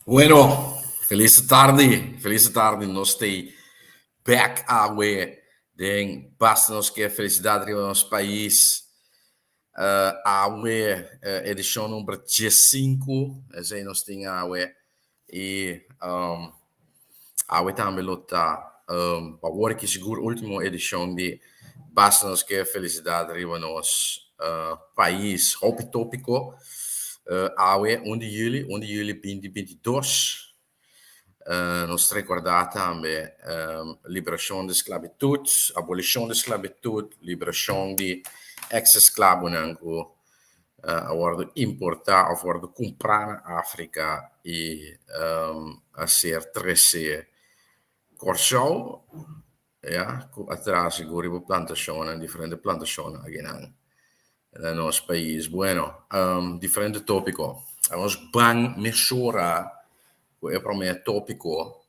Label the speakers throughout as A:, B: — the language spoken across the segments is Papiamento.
A: Bueno, felis tardi, felis tardi. Nos ta back awe den Basta Nos Ke Felisidat Riba Nos Pais. Awe edishon number 15, esei nos tin awe. I awe tambe lo ta pa awor aki sigur último edishon di Basta Nos Ke Felisidat Riba Nos Pais. Hopi tópiko awe 1 di yüli, 1 di yüli 2022. Nos ta rekordá tambe liberashon di sklabitut, abolishon di sklabitut, liberashon di eks-esklabonan ku a wòrdu importá òf wòrdu kumprá na Afrika i a ser tresé Kòrsou, ya, ku a traha sigur riba plantashonnan, diferente plantashonnan akinan na nos pais. Bueno, diferente tópiko. Nos ban mesora ku e promé tópiko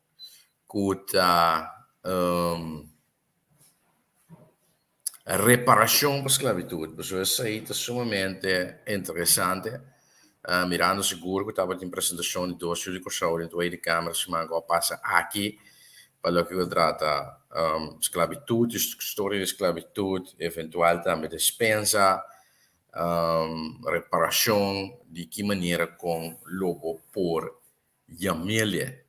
A: ku ta Reparashon pa sklabitut, pasobra esei ta sumamente interesante, mirando sigur ku tabatin presentashon di dos yu di Kòrsou den Tweede Kamer siman ku a pasa aki pa loke ku ta trata sklabitut, storia di sklabitut, eventual tambe despensa, reparashon, di ki manera kon lo bo por Yamele.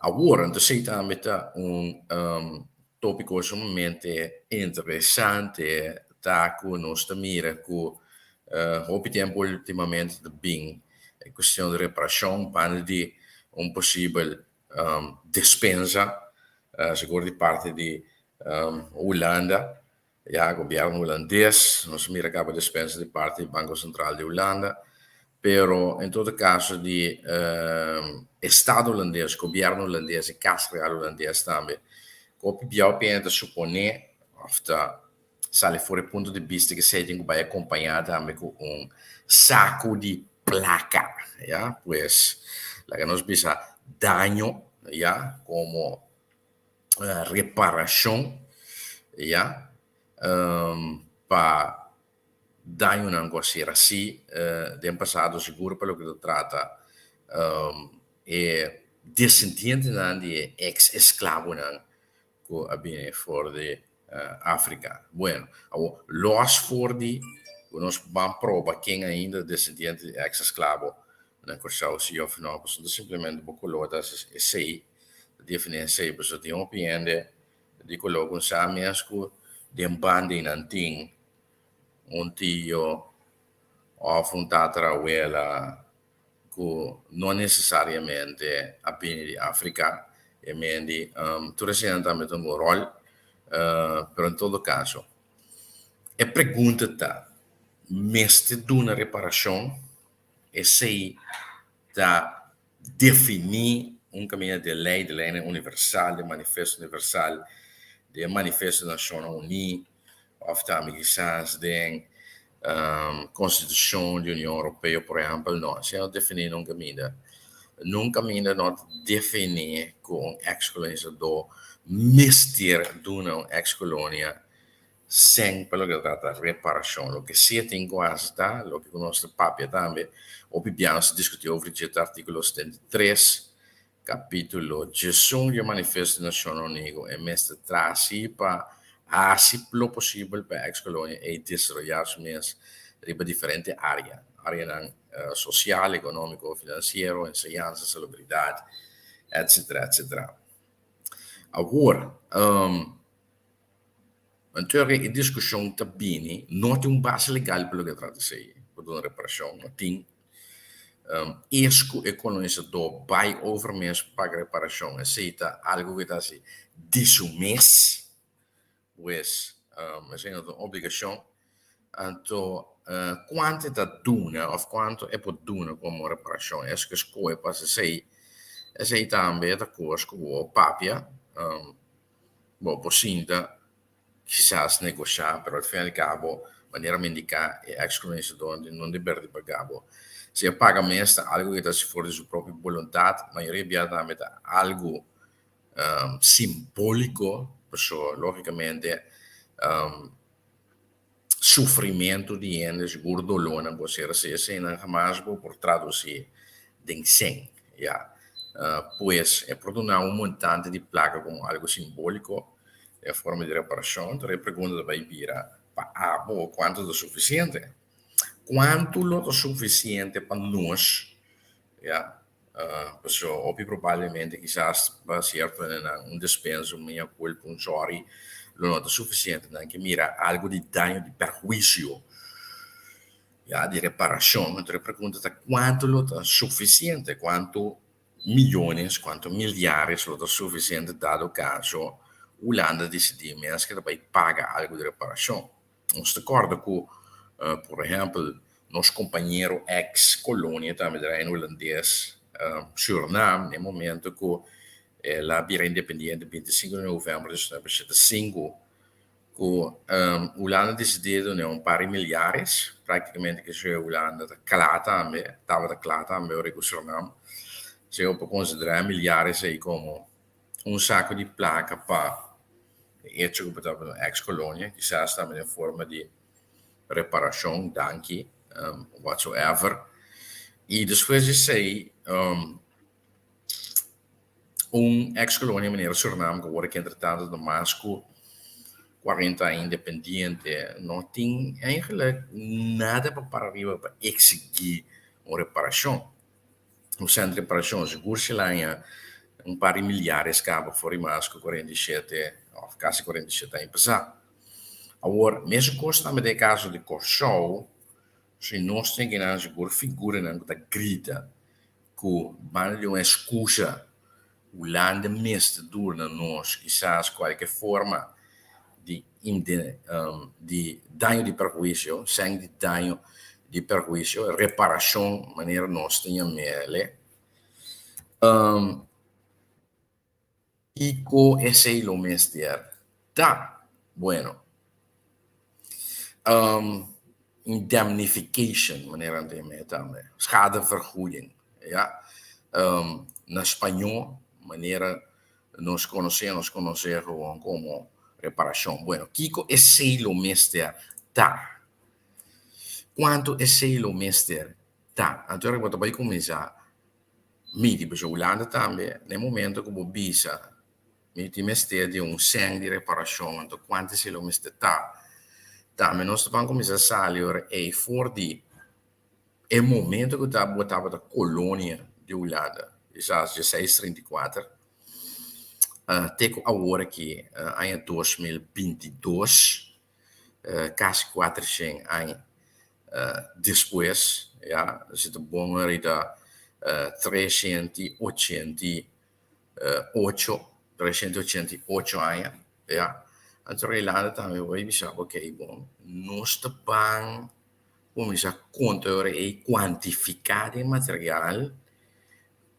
A: Awor, anto esei tambe ta un tópiko sumamente interesante, ta ku nos ta mira ku hopi tempu ultimamente ta bin e kuestion di reparashon banda di un posibel despensa, sigur di parti di Hulanda. Ya, gobierno hulandes, nos mira caba despensa di parti di Banco Central di Hulanda, pero en todo caso di Estado hulandes, gobierno hulandes y Cas Real hulandes tambe, cu hopi bia hopi hende ta supone of ta sali for e punto di bista cu esey tin cu bay acompaña tambe cu un saco di placa, ya, pues laga nos bisa daño, ya, como reparashon ya pa dañonan ku a ser hasi den pasado sigur pa loke ta trata e desendientenan di e eks esklabonan ku a bini for di Afrika. Bueno, awor lòs for di ku nos ban proba ken ainda desendiente di eks esklabo na Kòrsou si òf nò, pasobra simplemente bo koló ta esei. Ta definí esei pasobra tin hopi hende di koló ku sa mes ku den banda ei nan tin un tio òf un tatarawela ku no nesesariamente a bini di Afrika. E men di tur eseinan tambe ta un ròl, pero en todo kaso e pregunta ta, mester duna reparashon? Esei ta definí un kaminda di e lei, di leinan universal, di e manifesto universal, di e manifesto di Nashonnan Uní, òf tambe kisas den konstitushon di Union Europeo, por ehèmpel, no. Esei no ta definí nun kaminda. Nun kaminda no ta definí ku un eks-kolonisadó mester duna un eks-kolonia Sèn pa loke ta trata reparashon. Loke si e tin ku hasi ta loke ku nos ta papia tambe. Hopi bia nos ta diskutí over dje ta artíkulo 73, kapítulo 11 di e Manifesto di Nashonnan Uní ku e mester traha si pa hasi lo posibel pa e eks-kolonia ei desaroyá su mes riba diferente área, áreanan sosial, ekonómiko, finansiero, enseñansa, salubridat, etsetera, etsetera. Awor, Anto e diskushon ta bini, no tin un base legal pa loke ta trata esei, pa duna reparashon, no tin. Es ku e kolonisadó bai over mes pa paga reparashon, esei ta algu ku e ta hasi di su mes, pues esei no ta un obligashon. Anto kuantu e ta duna òf kuantu e por duna komo reparashon, es ku e skohe pa hasi esei, esei tambe ta kos ku bo papia. Bo por sinta, kisas negoshá, pero al fin y al cabo, manera mi indiká, e ex-kolonisador no deber di paga bo. Si e paga mes ta algu ku e ta hasi for di su propio boluntat, mayoria bia tambe ta algu simbóliko, pasobra lógikamente sufrimentu di hende, sigur dolónan ku a ser hasi, eseinan hamas bo por tradusí den sèn, ya. Pues e por duna un montante di plaka komo algu simbóliko den forma di reparashon, pero e pregunta ta bai bira pa abo kuantu ta sufisiente? Kuantu lo ta sufisiente pa nos? Ya, pasobra hopi probablemente kisas pa sierto hendenan un despensa, un mea culpa, un sorry lo no ta sufisiente. Nan ke mira algu di daño, di perhuisio. Ya, di reparashon. Anto e pregunta ta kuantu lo ta sufisiente, kuantu miyones, kuantu miliares lo ta sufisiente dado kaso Hulanda disidí mes ke ta bai paga algu di reparashon. Nos ta kòrda ku, por ehèmpel, nos kompañero eks kolonia tambe di Reino Hulandes, Surinam, na e momento ku el a bira independiente 25 di novèmber di 1975, Ku Hulanda disidí duna un par di miliares, práktikamente ke si Hulanda ta kla tambe, tabata kla tambe ora ku Surinam, si bo por konsiderá e miliares ei komo un saku di plaka pa e echo ku bo tabata un eks kolonia, kisas tambe den forma di reparashon, danki, whatsoever. I despues di esei Un ex kolonia manera Surinam ku awor aki entretanto ta mas ku cuarenta aña independiente no tin eigenlijk nada pa para riba pa exigí un reparashon. Un sènt reparashon sigur si el haña un par di miliares kaba for di mas ku 47 òf kasi 47 aña pasá. Awor mesun kos tambe den e kaso di Kòrsou si nos tin kinan sigur figuranan ku ta grita ku banda di un eskusa Hulanda mester duna nos kisas kualke forma di di daño di perhuisio, sèn di daño di perhuisio, reparashon manera nos ta yam'el. Kiko esei lo mester ta? Bueno, indemnification, manera nan ta yama e tambe, schadevergoeding, ya. Na spañó, manera nos konosé, nos konosé gewoon komo reparashon. Bueno, kiko esei lo mester ta? Kuantu esei lo mester ta? Anto bo ta bai kuminsá Midi, pasobra Hulanda tambe na e momento ku bo bisa mi tin mester di un sèn di reparashon, anto kuantu esei lo mester ta? Tambe nos ta ban kuminsá sali ora ei for di e momento ku ta bo tabata kolonia di Hulanda, kisas dieseis 34, te ku awor aki aña 2022, kasi kuatershen aña Despues, ya, si ta bon ahorita 388, 388 aña, ya. Anto Reilanda tambe por bisa, ok, bon, nos ta ban kuminsá konta e ora ei, kuantifiká den material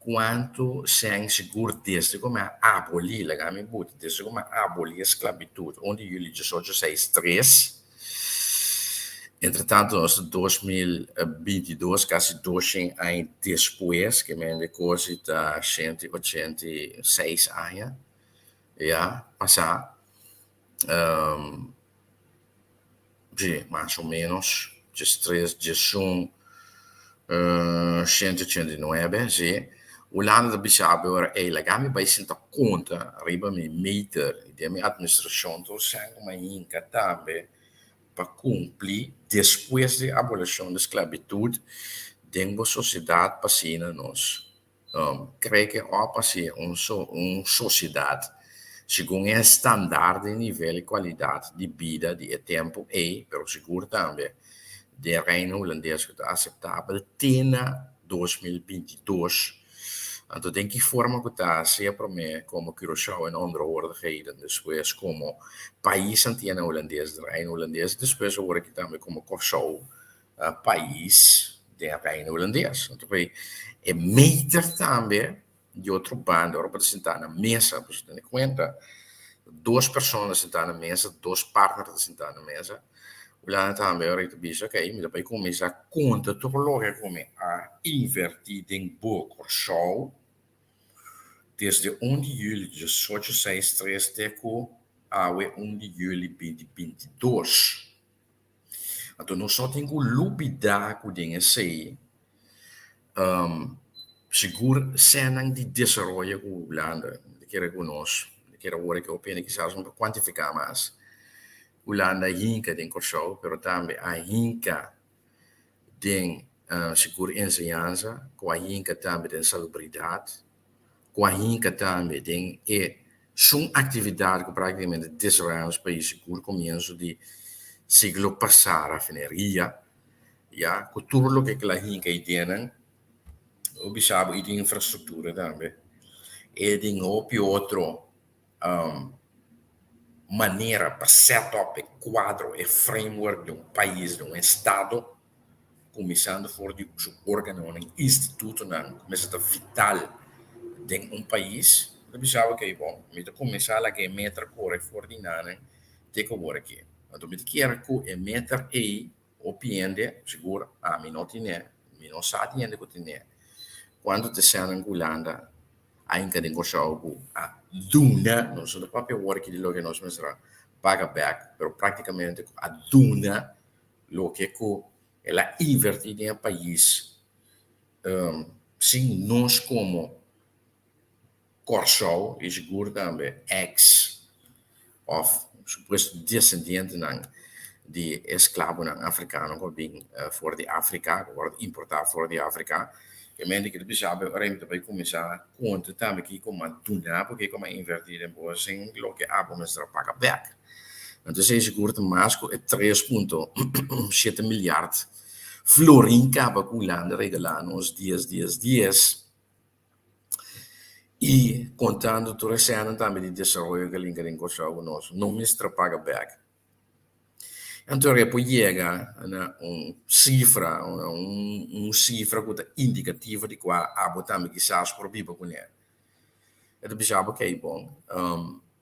A: Kuantu sèn sigur desde ku mi a abolí, laga mi buta, desde ku mi a abolí e sklabitut, un di yüli diesocho seis tres, entretantu nos ta 2022, kasi doshen aña despues, ke mende kos di ta 186 aña ya pasá. Dje, mas o ménos, 13, 11, 189, si. Hulanda ta bisa bo ora, ey, laga mi bai sinta konta riba mi meter i den mi atministrashon tur esei ku mi a hinka tambe pa kumpli despues di abolishon di sklabitut den bo sosiedat pa asina nos Cree ke òp hasi un un sosiedat segun e standaard di nivel i kualidat di bida di e tempu ei, pero sigur tambe den Reino Hulandes ku ta aseptabel te na 2022. Anto den ki forma ku ta sea promé komo Curaçao en onderhorigheden, despues komo pais Antiana Hulandes, Reino Hulandes, despues awor aki tambe komo Kòrsou pais den Reino Hulandes. Anto por e meter tambe di otro banda ora bo ta sintá na mesa, bo ta tene kuenta dos persona ta sintá na mesa, dos partner ta sintá na mesa, Hulanda tambe ora ta bisa ok mi ta bai kuminsá konta tur loke ku mi a invertí den bo Kòrsou desde un di yüli diesocho seis tres te ku awe un di yüli binti 22. Anto nos no tin ku lubidá ku den esei Sigur sènnan di desaroyo ku Hulanda ta kere ku nos, ta kere awor ke hopi hende kisas no por kuantifiká mas. Hulanda a hinka den Kòrsou pero tambe a hinka den sigur enseñansa, ku a hinka tambe den salubridat, ku a hinka tambe den e sun aktividat ku praktikamente desaroyá nos pais sigur komienso di siglo pasá, rafineria, ya, ku tur loke ku el a hinka ei den. Bo bisa bo i tin infrastruktura tambe. E tin hopi otro manera pa set up e kuadro, e framework di un pais, di un estado, kuminsando for di su organonan, institutonan ku mester ta vital den un pais. Bo ta bisa bo ke bon, mi ta kuminsá laga e meter kore for di nan te ku awor aki. Anto mi ta kier ku e meter ei Hopi hende, sigur ami no tine, mi no sa di hende ku tine, kuantu ta esena ku Hulanda a hinka den Kòrsou ku a duna, nos no ta papia awor aki di loke nos mester a paga bèk, pero praktikamente ku a duna loke ku el a invertí den e pais sin nos komo Kòrsou i sigur tambe eks òf supuesto desendientenan di esklabonan afrikano ku a bin for di Afrika, ku a wòrdu importá for di Afrika. E mente ki ta bisa bo ora mi ta bai kuminsá konta tambe kiko mi a duna bo, kiko mi a invertí den bo sin loke abo mester a paga bèk. Entonces ei sigur ta mas ku e 3.7 milyard florin kaba ku Hulanda regalá nos dies dies dies. I kontando tur e sènan tambe di desaroyo ku a linka den Kòrsou ku nos no mester paga bèk. Anto e por yega na un sifra, un sifra ku ta indikativo di kua abo tambe kisas por biba kuné. E ta bisa bo kei bon,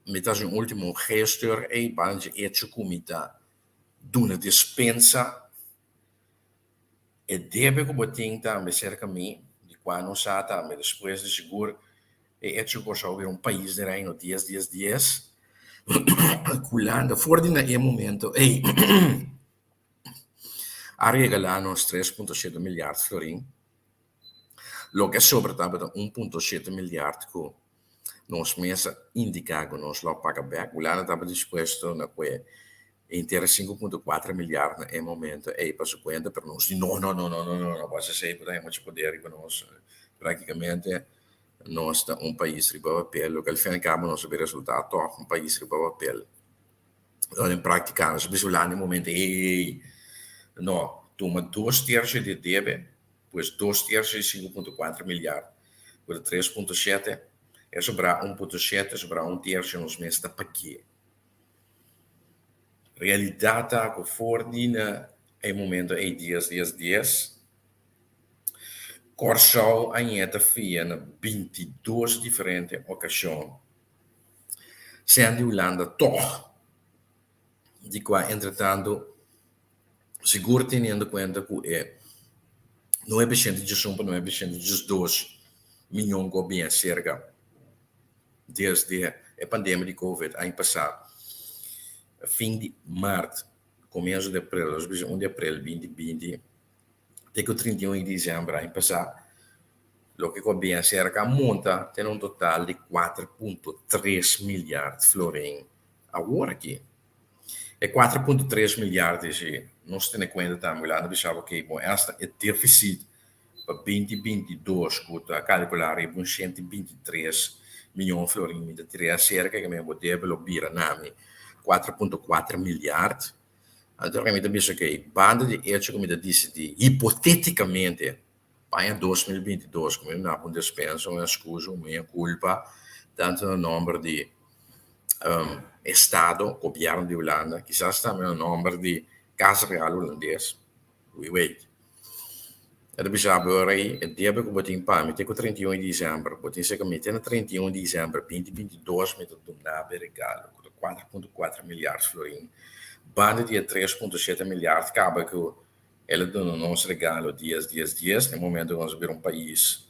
A: mi ta hasi un ultimo gesture ei banda dje echo ku mi ta duna despensa. E debe ku bo tin tambe serka mi, di kua nos sa tambe despues di sigur e echo ku Kòrsou bira un pais den Reino dies dies dies, ku Hulanda for di na e momento ei a regalá nos 3.7 milyard florin. Loke a sobra tabata 1.7 milyard ku nos mes a indiká ku nos lo a paga bèk. Hulanda tabata dispuesto na kue henter 5.4 milyard na e momento ei pa su kuenta, pero nos di no, no, no, no, no, no, no por hasi esei, bo ta haña muchu poder riba nos. Práktikamente nos ta un pais riba papel, loke al fin y al cabo nos a bin resultá tòg un pais riba papel. Den práktika nos a bisa Hulanda e momento ei, ei, ei, no, tuma dos tersio di e debe. Pues dos tercio di 5.4 milyard ku ta 3.7, e sobrá 1.7, sobrá un tercio nos mes ta pagu'é. Realidat ta ku for di na e momento ei dies dies dies, Kòrsou a ñeta fia na 22 diferente okashon, sean di Hulanda tòg, di kua entretantu Sigur teniendo kuenta ku e 911 pa 912 miyon ku a bin aserka desde e pandemia di covid aña pasá, fin di mart, komienso di aprel, nos bisa 1 di aprel 2020 te ku 31 di desèmber aña pasá, loke ku a bin aserka a monta te na un total di 4.3 milyard florin awor aki. E 4.3 milyard di si nos tene kuenta tambe Hulanda bisa bo ke bon esta e defisit pa 2022 ku ta kalkulá riba un 123 miyon florin mi ta tira aserka ke men bo debe lo bira nami 4.4 milyard. Anto mi ta bisa ke banda di echo ku mi ta disidí hipotetikamente Pa aña 2022 ku mi a duna un despensa, un eskusa, un mea kulpa, tantu na nòmber di estado, gobièrnu di Hulanda, kisas tambe na nòmber di Kas Real Hulandes, wie weet. E ta bisa bo ora ei, e debe ku bo tin pa mi te ku 31 di desèmber, bo tin seka mi te na 31 di desèmber 2022 mi ta duna bo e regalo ku ta 4.4 milyard florin, banda di e 3.7 milyard kaba ku El a duna nos regalo dies dies dies na e momento ku nos a bira un pais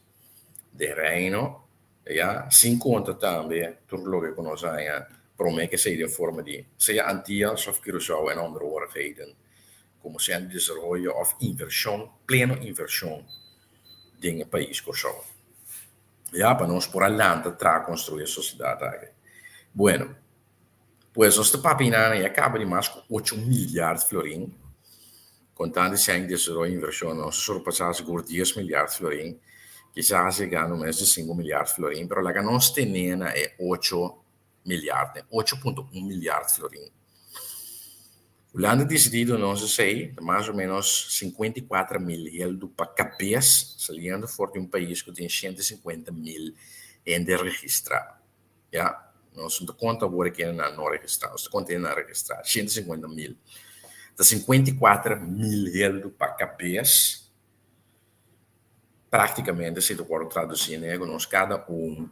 A: den Reino, ya, sin konta tambe tur loke ku nos a haña promé ku esei den forma di sea Antillas òf Curaçao en onderhorigheden komo sea di desaroyo òf invershon, pleno invershon den e pais Kòrsou. Ya, pa nos por a lanta traha konstruí e sosiedat aki. Bueno, pues nos ta papia einan ya kaba di mas ku ocho milyard florin, kontando esei desaroyo invershon nos a surpasá sigur dies milyard florin, kisas yegando mes di sinku milyard florin, pero laga nos tene na e ocho milyard, den 8.1 milyard florin. Hulanda disidí duna nos esei, ta mas o ménos 54 mil heldu pa kabes, saliendo for di un pais ku tin 150 mil hende registrá. Ya, nos no ta konta awor e kendenan no registrá, nos ta konta hendenan registrá, 150 mil. Ta 54 mil heldu pa kabes, Práktikamente si ta wòrdu tradusí n'e ku nos kada un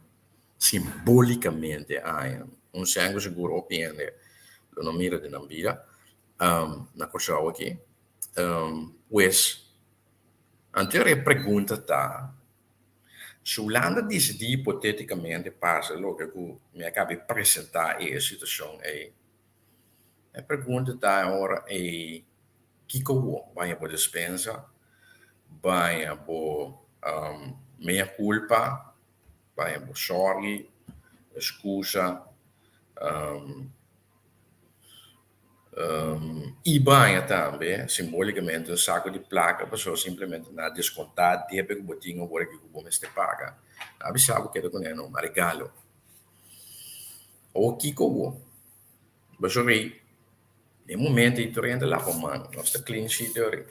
A: simbólikamente haña un sèn ku sigur hopi hende lo no mira den nan bida na Kòrsou aki. Pues, anto e pregunta ta, si Hulanda disidí hipotétikamente pasa loke ku mi a kaba di presentá e situashon ei, e pregunta ta ora ei Kiko bo baña bo despensa, baña bo mea culpa, baña bo sorry, excusa y baña tambe simbolicamente un saco di placa pasobra simplemente nan a desconta debe cu bo tin awor aki cu bo mester paga. Nan a bisa bo keda cune no, ma regalo. Awor kiko bo? Pasobra ei Den momento ei tur hende lava man, nos ta clean sheet ora ei.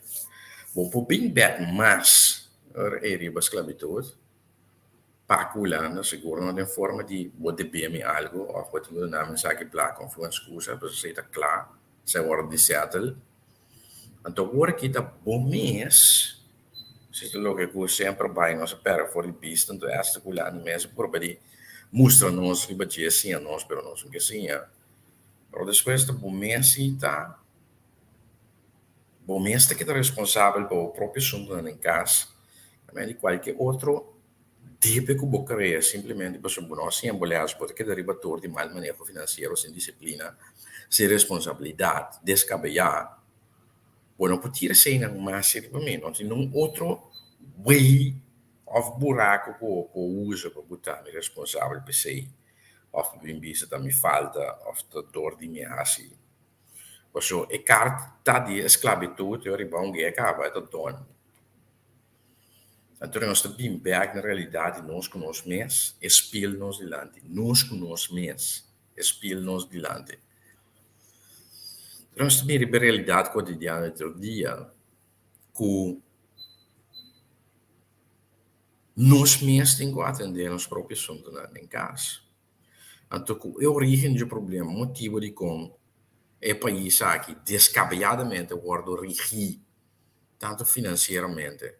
A: Bo por bin bek mas ora ei riba sklabitut pa ku Hulanda, sigur no den forma di bo debe mi algu òf bo tin ku duna mi un saki plaka òf un ekskusa, pasobra esei ta kla, esei a wòrdu di settle. Anto ora ki ta bo mes, si ta loke ku semper bai nos a pèrdè for di bista, anto esta ku Hulanda mes a purba di mustra nos riba dje, siña nos, pero nos no ke siña. Pero despues ta bo mes si ta bo mes ta keda responsabel pa bo propio asuntunan den kas en di kualke otro debe ku bo krea simplemente pasobra bo no a siña bo lès bo ta keda riba tur di mal maneho finansiero sin disiplina sin responsabilidat deskabeyá bo no por tira eseinan mas riba mi no tin un otro wey òf buraku ku bo por usa pa bo ta mi responsabel p'esei. Of bin bisa ta mi falta of ta dor di mi hasi. Paso e karta di esklabitut yo riba un guia kaba e ta don. Anto nos ta bin bek na realidat di nos ku nos mes e spil nos dilanti. Nos ku nos mes e spil nos dilanti. Nos ta bin riba e realidat kotidiano di tur dia ku Nos mes tin ku atendé nos propio asuntunan den kas. Anto ku e orígen dje problema, motibu dikon e pais aki deskabeyadamente wòrdu rigí, tantu finansieramente,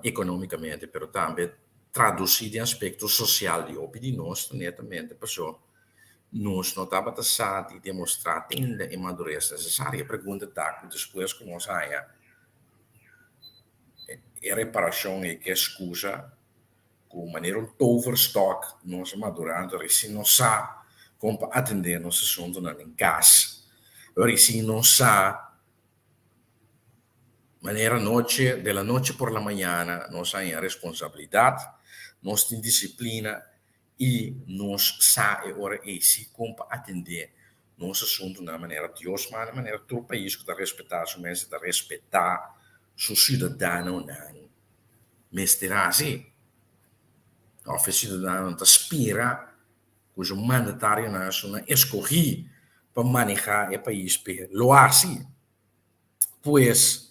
A: ekonómikamente, pero tambe tradusí den aspekto sosial di hopi di nos ta netamente pasobra nos no tabata sa di demostrá te ainda e madures nesesario. E pregunta ta ku despues ku nos haña E reparashon ei ke skusa ku manera un toverstok nos a madurá anto recién nos sa kon pa atendé nos asuntunan den kas. Recién nos sa manera noche de la noche por la mañana nos haña responsabilidat, nos tin disiplina I nos sa e ora ei si kon pa atendé nos asuntunan manera Dios manda, manera tur pais ku ta respetá su mes i ta respetá su siudadanonan mester hasi. Òf e siudadanonan ta spera ku su mandatarionan esunnan eskohí pa manehá e pais p'e lo hasi. Pues,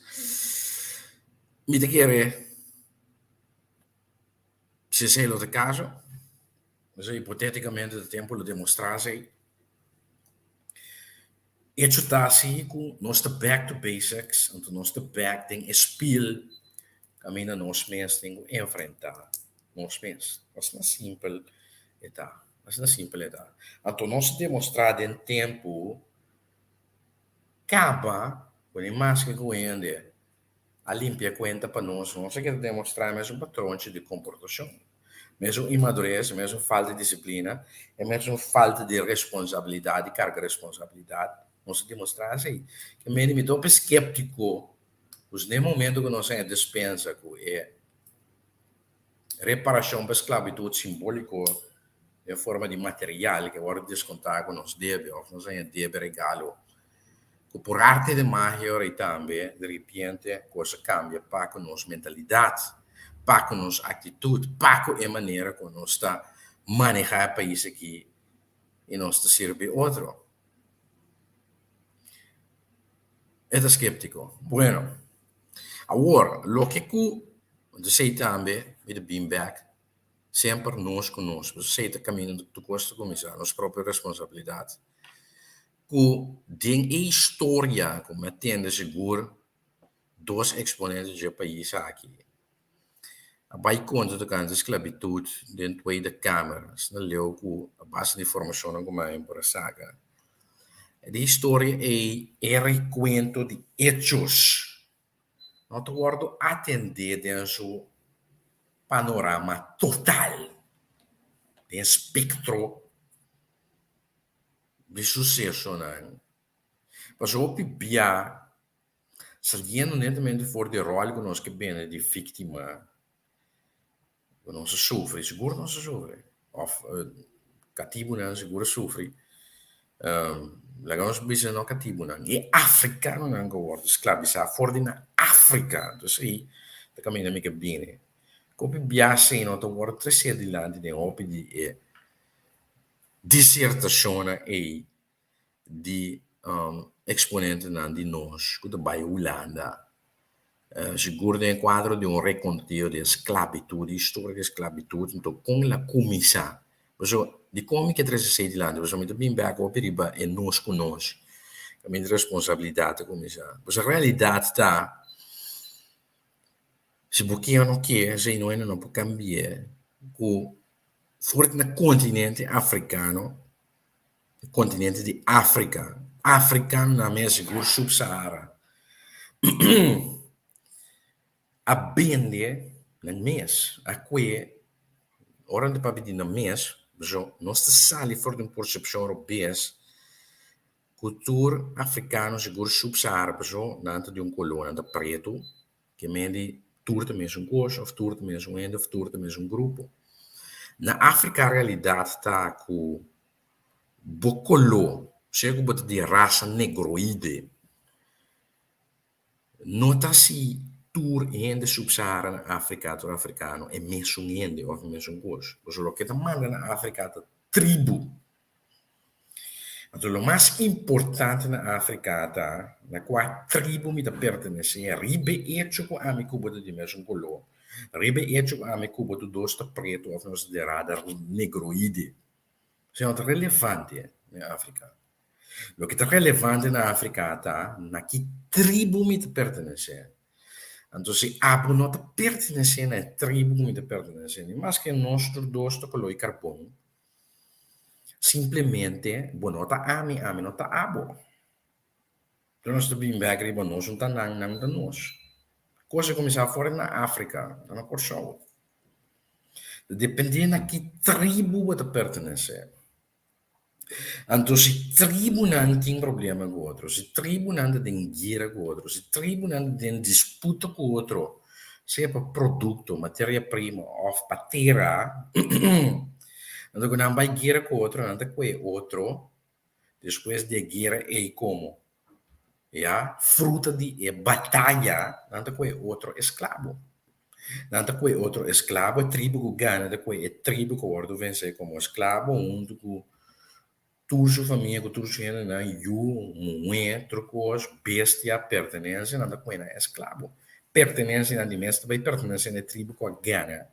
A: mi ta kere. Si esei lo ta e kaso, esei hipotétikamente ta tempu lo demostrá esei. Echo ta asi ku nos ta back to basics, anto nos ta back den e spiel kaminda nos mes tin ku enfrentá nos mes. Asina simpel e ta, asina simpel e ta. Anto nos a demostrá den tempu kaba ku ni maske ku hende a limpia kuenta pa nos, nos a keda demostrá e mesun patronchi di komportashon, mesun inmadurez, e mesun falta di disiplina, e mesun falta di responsabilidat, di karga responsabilidat. Nos a demostrá esei. Ke mende mi ta hopi skeptiko, pues den e momento ku nos a haña despensa ku e. Reparashon pa sklabitut simbóliko den forma di material ke wòrdu deskontá ku nos debe òf nos haña debe regalo. Ku por arte de magia ora i tambe di ripiente kos a kambia pa ku nos mentalidat, pa ku nos aktitut, pa ku e manera ku nos ta manehá e pais aki i nos ta sirbi otro. E ta skeptiko. Bueno, awor loke ku ta esei tambe mi ta bin bek semper nos ku nos, pasobra esei ta kaminda tur kos ta kuminsá, nos propio responsabilidat. Ku den e historia ku mi a tende sigur dos eksponente dje pais aki a bai konta tokante sklabitut den Tweede Kamer, asina leu ku a base di informashonnan ku mi a por a saka. Di historia ei e rekuento di echos no ta wòrdu atendé den su panorama total, den spektro di susesonan. Pasobra hopi bia saliendo netamente for di e ròl ku nos ke bini di víktima, ku nos a sufri, sigur nos a sufri, òf katibunan sigur a sufri, laga nos bisa no katibunan, e afrikanonan ku a wòrdu sklabisá for di na Afrika, entonces ei ta kaminda mi ke bini. Ku hopi bia asina no ta wòrdu tresé dilanti den hopi di e disertashonnan ei di eksponentenan di nos ku ta bai Hulanda, sigur den e kuadro di un rekonteo di e sklabitut, di historia di e sklabitut, anto kon el a kuminsá. Pasobra dikon mi ke trese esei dilanti? Pasobra mi ta bin bek hopi riba e nos ku nos, kaminda responsabilidat ta kuminsá. Pasobra realidat ta, si bo ke o no ke, esei no hende no por kambia ku for di na kontinente afrikano, e kontinente di Afrika, Afrika na mes sigur Sub-Sahara, a bende nan mes, a kue, ora nan ta papia di nan mes, pasobra nos ta sali for di un persepshon robes ku tur afrikano sigur Sub-Sahara pasobra nan ta di un koló, nan ta pretu. Ke men di tur ta mesun kos òf tur ta mesun hende òf tur ta mesun grupo. Na Afrika realidat ta ku bo koló, sea ku bo ta di rasa negroide, no ta si tur hende subsahara na Afrika, tur afrikano e mesun hende òf e mesun kos. Pasobra loke ta manda na Afrika ta tribu. Anto lo mas importante na Afrika ta na kua tribu mi ta pertenesé, riba e echo ku ami ku bo ta di mesun koló, riba e echo ku ami ku bo tur dos ta pretu òf nos ta di rada negroide. Esei no ta relevante na Afrika. Loke ta relevante na Afrika ta na ki tribu mi ta pertenesé. Anto si abo no ta pertenesé na e tribu ku mi ta pertenesé, ni maske nos tur dos ta koló di karbon, Simplemente bo no ta ami, ami no ta abo. Enton nos ta bin bek riba nos un ta nan, nan ta nos. Kos a kuminsá for na Afrika, no na Kòrsou. Ta dependé na ki tribu bo ta pertenesé. Anto si tribunan tin problema ku otro, si tribunan ta den guera ku otro, si tribunan ta den disputa ku otro, sea pa produkto, materia prima òf pa tera, anto ku nan bai guera ku otro, nan ta kue otro despues di e guera ei komo, ya, fruta di e bataya, nan ta kue otro esklabo. Nan ta kue otro esklabo, e tribu ku gana ta kue e tribu ku a wòrdu vensé komo esklabo huntu ku Tur su famia ku tur su hendenan, yu, muhé, tur kos, bestia, pertenensia, nan ta pone nan esklabo. Pertenensianan di mes ta bai pertenesé na e tribu ku a gana.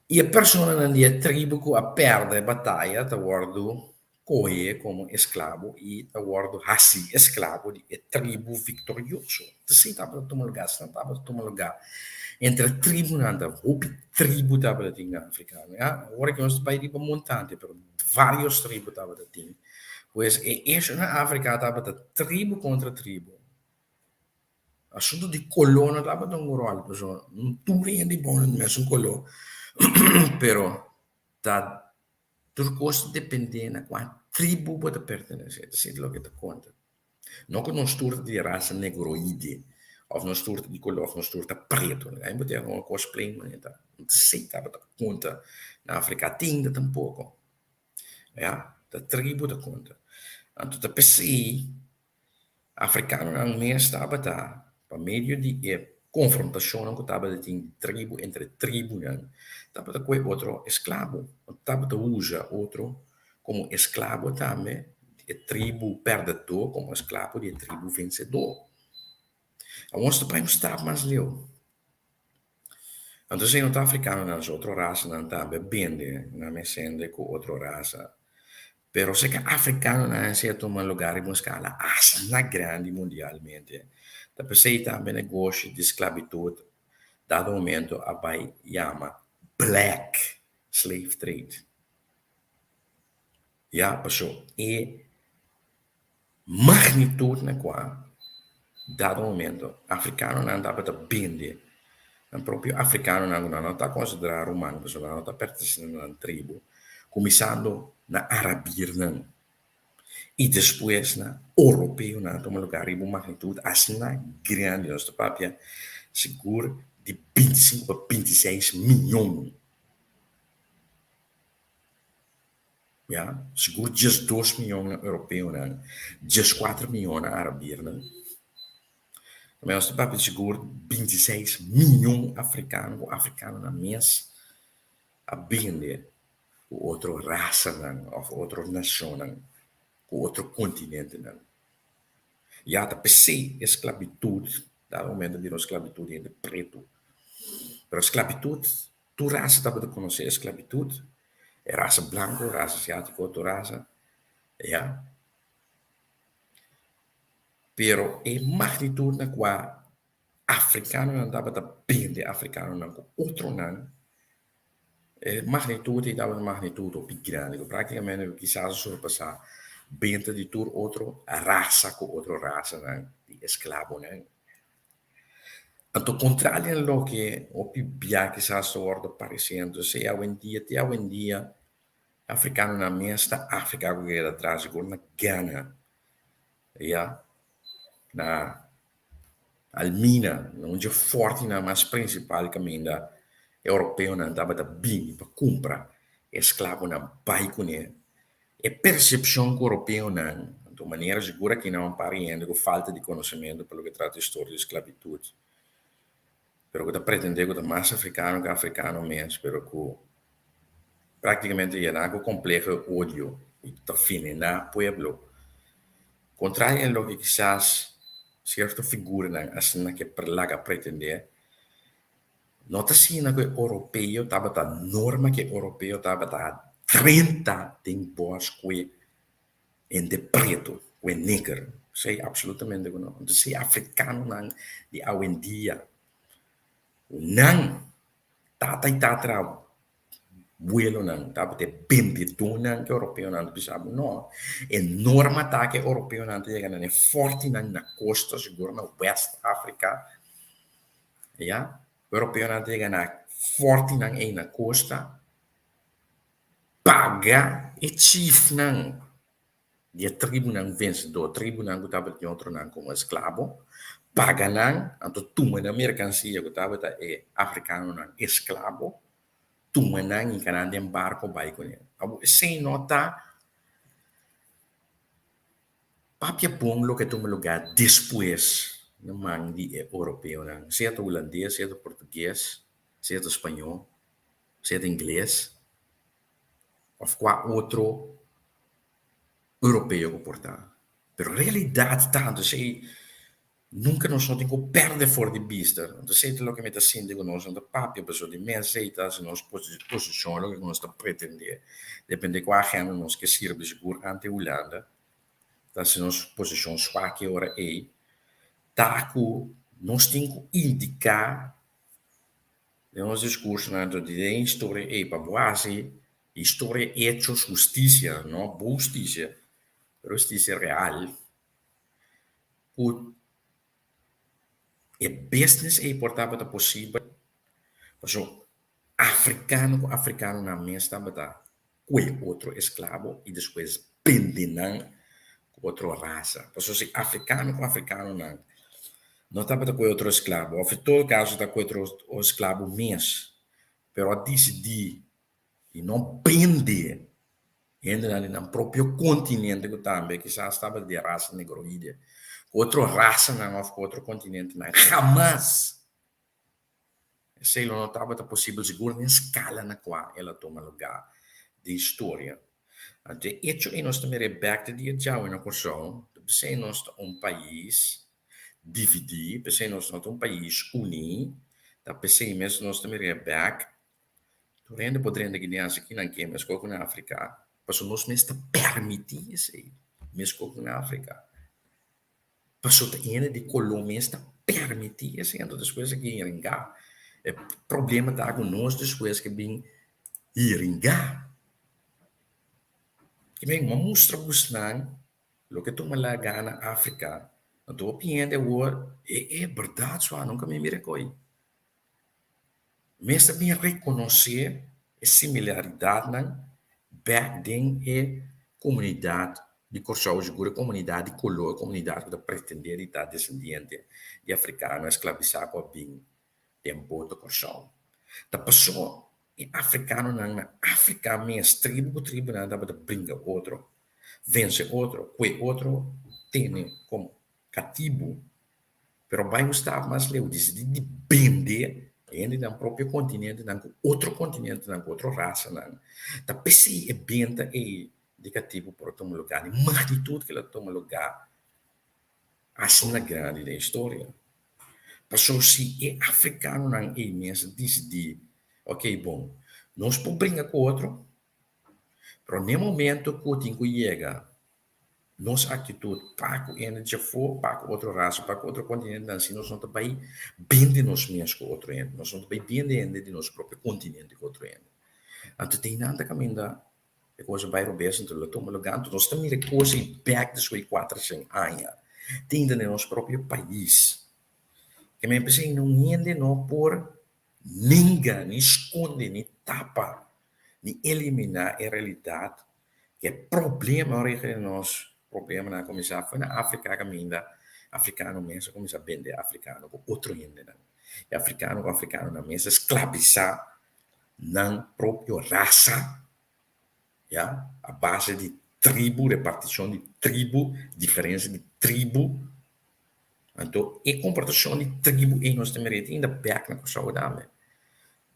A: I e personanan di e tribu ku a pèrdè e bataya ta wòrdu kohe komo esklabo i ta wòrdu hasi esklabo di e tribu viktorioso. Esei tabata tuma lugá, esnan tabata tuma lugá entre tribunan ta hopi tribu tabata tin na Afrika. Ya, ora ku nos ta bai riba montante, pero varios tribu tabata tin. Pues e hecho na Afrika tabata tribu kontra tribu. Asuntu di koló no tabata un ròl, pasobra no tur hende bon na mesun koló, pero ta tur kos ta dependé na kua tribu bo ta pertenesé, ta esei loke ta konta. No ku nos tur ta di rasa negroide, òf nos tur ta di koló, òf nos tur ta pretu. Ai bo ta un kos plain manera ta. No ta esei tabata konta na Afrika tinda tampoko. Ya, ta tribu ta konta. Anto ta p'esei afrikanonan mes tabata pa medio di e konfrontashonnan ku tabata tin di tribu entre tribunan tabata kohe otro esklabo, tabata usa otro komo esklabo tambe, e tribu pèrdedó komo esklabo di e tribu vensedó. Awor nos ta bai un stap mas leu. Anto esei no ta afrikanonan so, otro rasanan tambe a bende nan mes hende ku otro rasa. Pero si ke afrikanonan esei a tuma lugar riba un skala asina grandi mundialmente, ta p'esei tambe negoshi di sklabitut dado momento a bai yama black slave trade. Ya, paso e Magnitut na kua dado momento afrikanonan tabata bende nan propio afrikanonan ku nan no ta konsiderá ruman pasobra nan no ta pertenesé na nan tribu, kuminsando na arabirnan i despues na oropeonan a tuma lugá riba un magnitut asina grandi, nos ta papia sigur di 25 pa 26 miyon. Ya, sigur 12 miyon na europeonan, 14 miyon na arabirnan. Tambe nos ta papia di sigur 26 miyon afrikano ku afrikanonan mes a bende ku otro rasanan òf otro nashonnan, ku otro kontinentenan. Ya ta p'esei e sklabitut, dado momento bira un sklabitut di hende pretu. Pero sklabitut Tur rasa tabata konosé esklabitut, e rasa blanko, rasa asiátiko, tur rasa, ya. Pero e magnitut na kua afrikanonan tabata bende afrikanonan ku otronan, e magnitut ei tabata un magnitut hopi grandi ku práktikamente kisas a surpasá benta di tur otro rasa ku otro rasanan di esklabonan. Anto kontrali na loke hopi bia kisas ta wòrdu paresiendo esei awendia, te awendia afrikanonan mes ta Afrika ku keda atras sigur na Ghana, ya, na Almina, na un dje fòrtinan mas prinsipal kaminda europeonan tabata bini pa kumpra esklabonan bai kuné. E persepshon ku europeonan, anto manera sigur aki nan un par di hende ku falta di konosementu pa loke trata historia di sklabitut, pero ku ta pretendé ku ta mas afrikano ku afrikano mes, pero ku praktikamente yená ku kompleho di odio i ta venená pueblo. Kontrario na loke kisas sierto figuranan asina ke laga pretendé, No ta asina ku e oropeo tabata norma ku e oropeo tabata drenta den bos ku e hende pretu, ku e neger. Esei absolutamente ku no. Entonces e afrikanonan di awendia ku nan tata i tatra-buelonan tabata e bendedónan ku e oropeonan ta bisa bo. No, e norma ta ku e oropeonan ta yega na e fòrtinan na kosta, sigur na West Afrika. Ya, europeonan ta yega na fortinan ei na kosta, paga e chiefnan di e tribunan vensedor, tribunan ku tabatin otronan komo esklabo, paga nan, anto tuma nan merkansia ku tabata e afrikanonan esklabo, tuma nan i hinka nan den barko bai kuné. Abo esei no ta Papia bon loke tuma lugá despues na man di e oropeonan, sea ta hulandes, sea ta portugues, sea ta spañó, sea ta ingles òf kua otro europeo ku por ta. Pero realidat ta esei Nunka nos no tin ku pèrdè for di bista. Entonces esei ta loke mi ta sinti ku nos no ta papia pasobra di mes esei ta hasi nos posishon loke ku nos ta pretendé. Depende kua agenda nos ke sirbi sigur ante Hulanda ta hasi nos posishon swak e ora ei ta ku nos tin ku indiká den nos diskursonan di den historia ei pa bo hasi historia hechos hustisia no bo hustisia pero hustisia real. Ku e business ei por tabata posibel pasobra afrikano ku afrikanonan mes tabata kue otro esklabo i despues bende nan ku otro rasa. Pasobra si afrikano ku afrikanonan no tabata kue otro esklabo òf en todo kaso ta kue otro esklabo mes. Pero a disidí di no bende hendenan di nan propio kontinente ku tambe kisas tabata di e rasa negroide ku otro rasanan òf ku otro kontinentenan hamas. Esei lo no tabata posibel sigur den skala na kua el a tuma lugá den historia. Anto e echo ei nos ta mira e bèk te dia djawe na Kòrsou, ta p'esei nos ta un pais dividí, p'esei nos no ta un pais uní, ta p'esei mes nos ta mira e bèk. Tur hende por drenta aki den hasi kinan ke meskos ku na Afrika, pasobra nos mes ta pèrmití esei, meskos ku na Afrika. Pasobra ta hende di koló mes ta pèrmití esei, anto despues a bin ringá. E problema ta ku nos despues ke bin ringá. Ke men a mustra gusnan loke tuma lagá na Afrika, anto hopi hende awor, e e bèrdat sua, nunka mi mira ko'i. Mester bin rekonosé e similaridatnan bèk den e komunidat di Kòrsou, sigur e komunidat di koló, e komunidat ku ta pretendé di ta desendiente di afrikano esklabisá ku a bin den boto Kòrsou. Ta pasó e afrikanonan na Afrika mes, tribu ku tribunan tabata bringa otro, vense otro, kue otro tene komo katibu. Pero bai un stap mas leu, disidí di bende hende nan propio kontinentenan ku otro kontinentenan, ku otro rasanan. Ta p'esei e benta ei di katibu por a tuma lugá, di magnitut ku el a tuma lugá asina grandi den historia. Pasobra si e afrikanonan ei mes a disidí, okey bon, nos por bringa ku otro, pero n'e momento ku tin ku yega Nos actitud pa cu hende djafó, pa cu otro rasa, pa cu otro continentenan, si nos no ta bay bende nos mes cu otro hende, nos no ta bay bende hende di nos propio continente cu otro hende. Anto te einan ta caminda e cosa bay robes, anto lo tuma lugar, anto nos ta mira e cosa ei bek despues di cuatrocientos aña, te ainda den nos propio pais. Ke men p'esei un hende no por Ninga, ni skonde, ni tapa, ni eliminá e realidat ku e problema origen di nos problemanan a kuminsá for na Afrika kaminda afrikano mes a kuminsá bende afrikano ku otro hendenan. E afrikano ku afrikanonan mes a sklabisá nan propio rasa, ya, a base di tribu, repartishon di tribu, diferensia di tribu. Anto e komportashon di tribu ei nos ta mira ei ta bèk na Kòrsou tambe.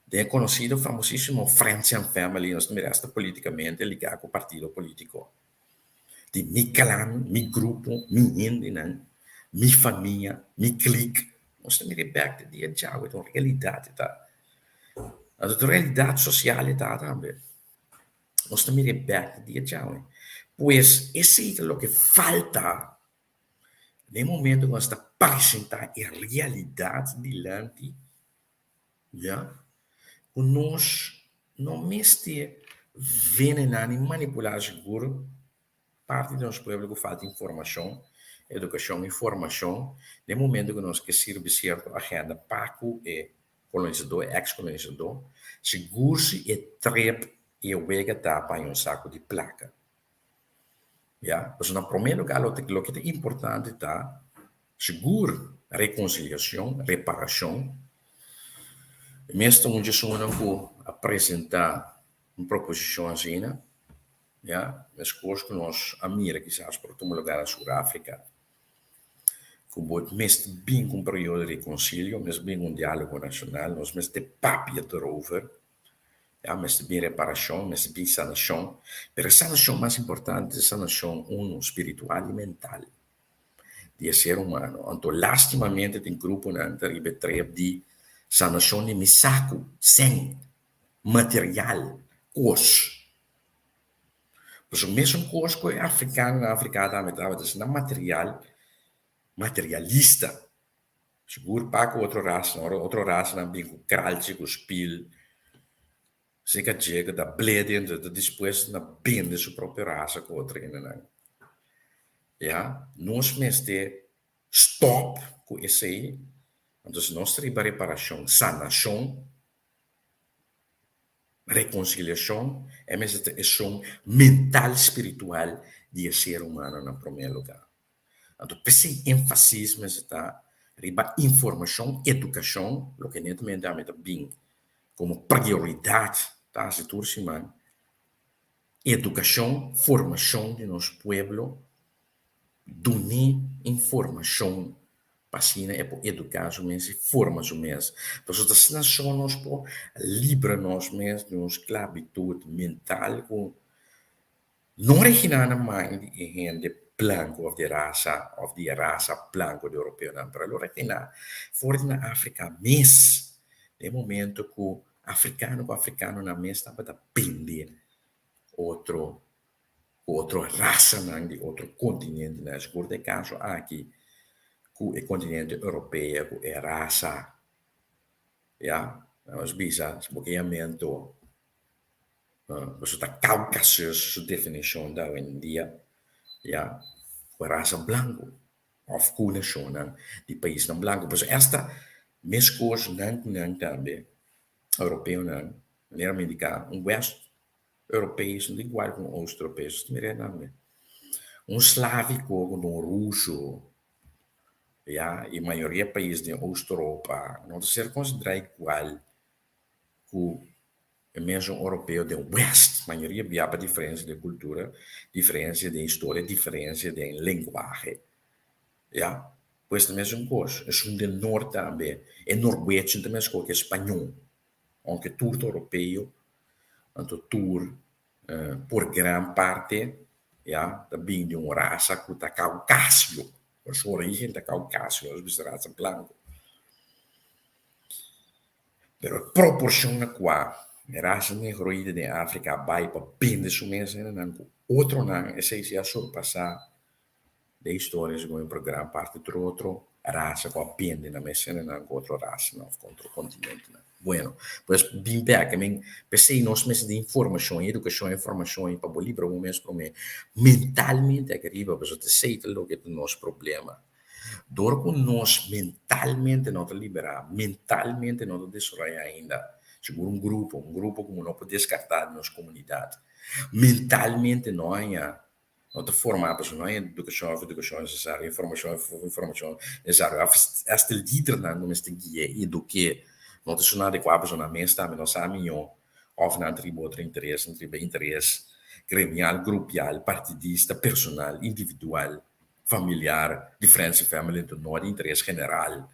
A: Den e konosido famosísimo Friends and Family nos ta mira asta politikamente ligá ku partido polítiko. Di mi klan, mi grupo, mi hendenan, mi famia, mi klik. Nos ta mira ei bèk te dia djawe, ta un realidat e ta. Anto ta un realidat sosial e ta tambe. Nos ta mira ei bèk te dia djawe. Pues esei ta loke falta. Den momento ku nos ta presentá e realidat dilanti, ya, ku nos no mester venená ni manipulá sigur parti di nos pueblo ku falta informashon, edukashon i formashon den momento ku nos ke sirbi sierto agenda pa ku e kolonisadó, e eks kolonisadó, sigur si e trep i e wega ta pa haña un saku di plaka. Ya, pasobra na promé lugá lo loke ta importante ta sigur rekonsiliashon, reparashon. E mes ta un djesunnan ku a presentá un proposishon asina, ya, meskos ku nos a mira kisas por tuma lugá na Sur-Afrika, ku bo mester bin ku un periodo di rekonsilio, mester bin ku un diálogo nashonal, nos mester papia derover. Ya, mester bin reparashon, mester bin sanashon, pero e sanashon mas importante ta e sanashon unu spiritual i mental di e ser humano. Anto lastimamente tin gruponan ta riba e trep di sanashon di mi saku, sèn, material, kos. Pasobra mesun kos ku e afrikano na Afrika tambe tabata asina material, materialista. Sigur pa ku otro rasanan, ora otro rasanan bin ku kralchi, ku spil, seka dje ku ta ble dentro, ta dispuesto na bende su propio rasa ku otro hendenan. Ya, nos mester stòp ku esei, anto si nos ta riba reparashon, sanashon, rekonsiliashon, e mester ta esun mental spiritual di e ser humano na promé lugá. Anto p'esei énfasis mester ta riba informashon, edukashon, loke netamente ami ta bin komo prioridat ta hasi tur siman edukashon, formashon di nos pueblo, dun'é informashon pa asina e por eduká su mes i forma su mes. Pasobra ta asina so nos por libra nos mes di un sklabitut mental ku no originá na man di e hende blanku òf di rasa òf di e rasa blanku di europeonan, pero el originá for di na Afrika mes, den e momento ku afrikano ku afrikanonan mes tabata bende otro ku otro rasanan di otro kontinentenan. Sigur ta e kaso aki ku e kontinente europeo ku e rasa, ya, nos bisa si bo ke yamento pasobra ta Kaukasus su definishon ta awendia, ya, ku e rasa blanku òf ku nashonnan di paisnan blanku. Pasobra esta meskos nan ku nan tambe, europeonan, manera mi indiká, un west Europees no ta igual ku un Oost-Europees, ta mira tambe. Un slaviko ku un ruso, ya, i mayoria pais den Oost-Europa no ta ser konsiderá igual ku e mesun europeo den West. Mayoria bia pa diferensia den kultura, diferensia den historia, diferensia den lenguahe, ya. Pues ta mesun kos. Esun den Noord tambe, e norwecho no ta meskos ku e spañó. Aunke tur ta europeo, anto tur por gran parte ya ta bin di un rasa ku ta kaukasio, por su origen ta kaukasio, nos bisa rasa blanku. Pero e proporshon na kua e rasa negroide den Afrika a bai pa bende su mes hendenan ku otronan, esei si a surpasá Den historia segun e program parti tur otro rasa ku a bende nan mes hendenan ku otro rasanan òf ku otro kontinentenan. Bueno, pues bin bèk, I mean, p'esei nos mester di informashon, edukashon, informashon pa bo libra bo mes promé mentalmente aki riba, pasobra ta esei ta loke ta nos problema. Dor ku nos mentalmente no ta liberá, mentalmente no ta desaroyá ainda, sigur un grupo, un grupo ku bo no por deskartá di nos komunidat, mentalmente no haña No ta forma pasobra no hay edukashon òf edukashon nesesario, informashon òf informashon nesesario. Òf hasta e lidernan ku mester guia i eduk'é no ta esun adekuá pasobra nan mes tambe no sa mihó òf nan ta riba otro interes, nan ta riba interes gremial, grupial, partidista, personal, individual, familiar, di friends i family, enton no di interes general,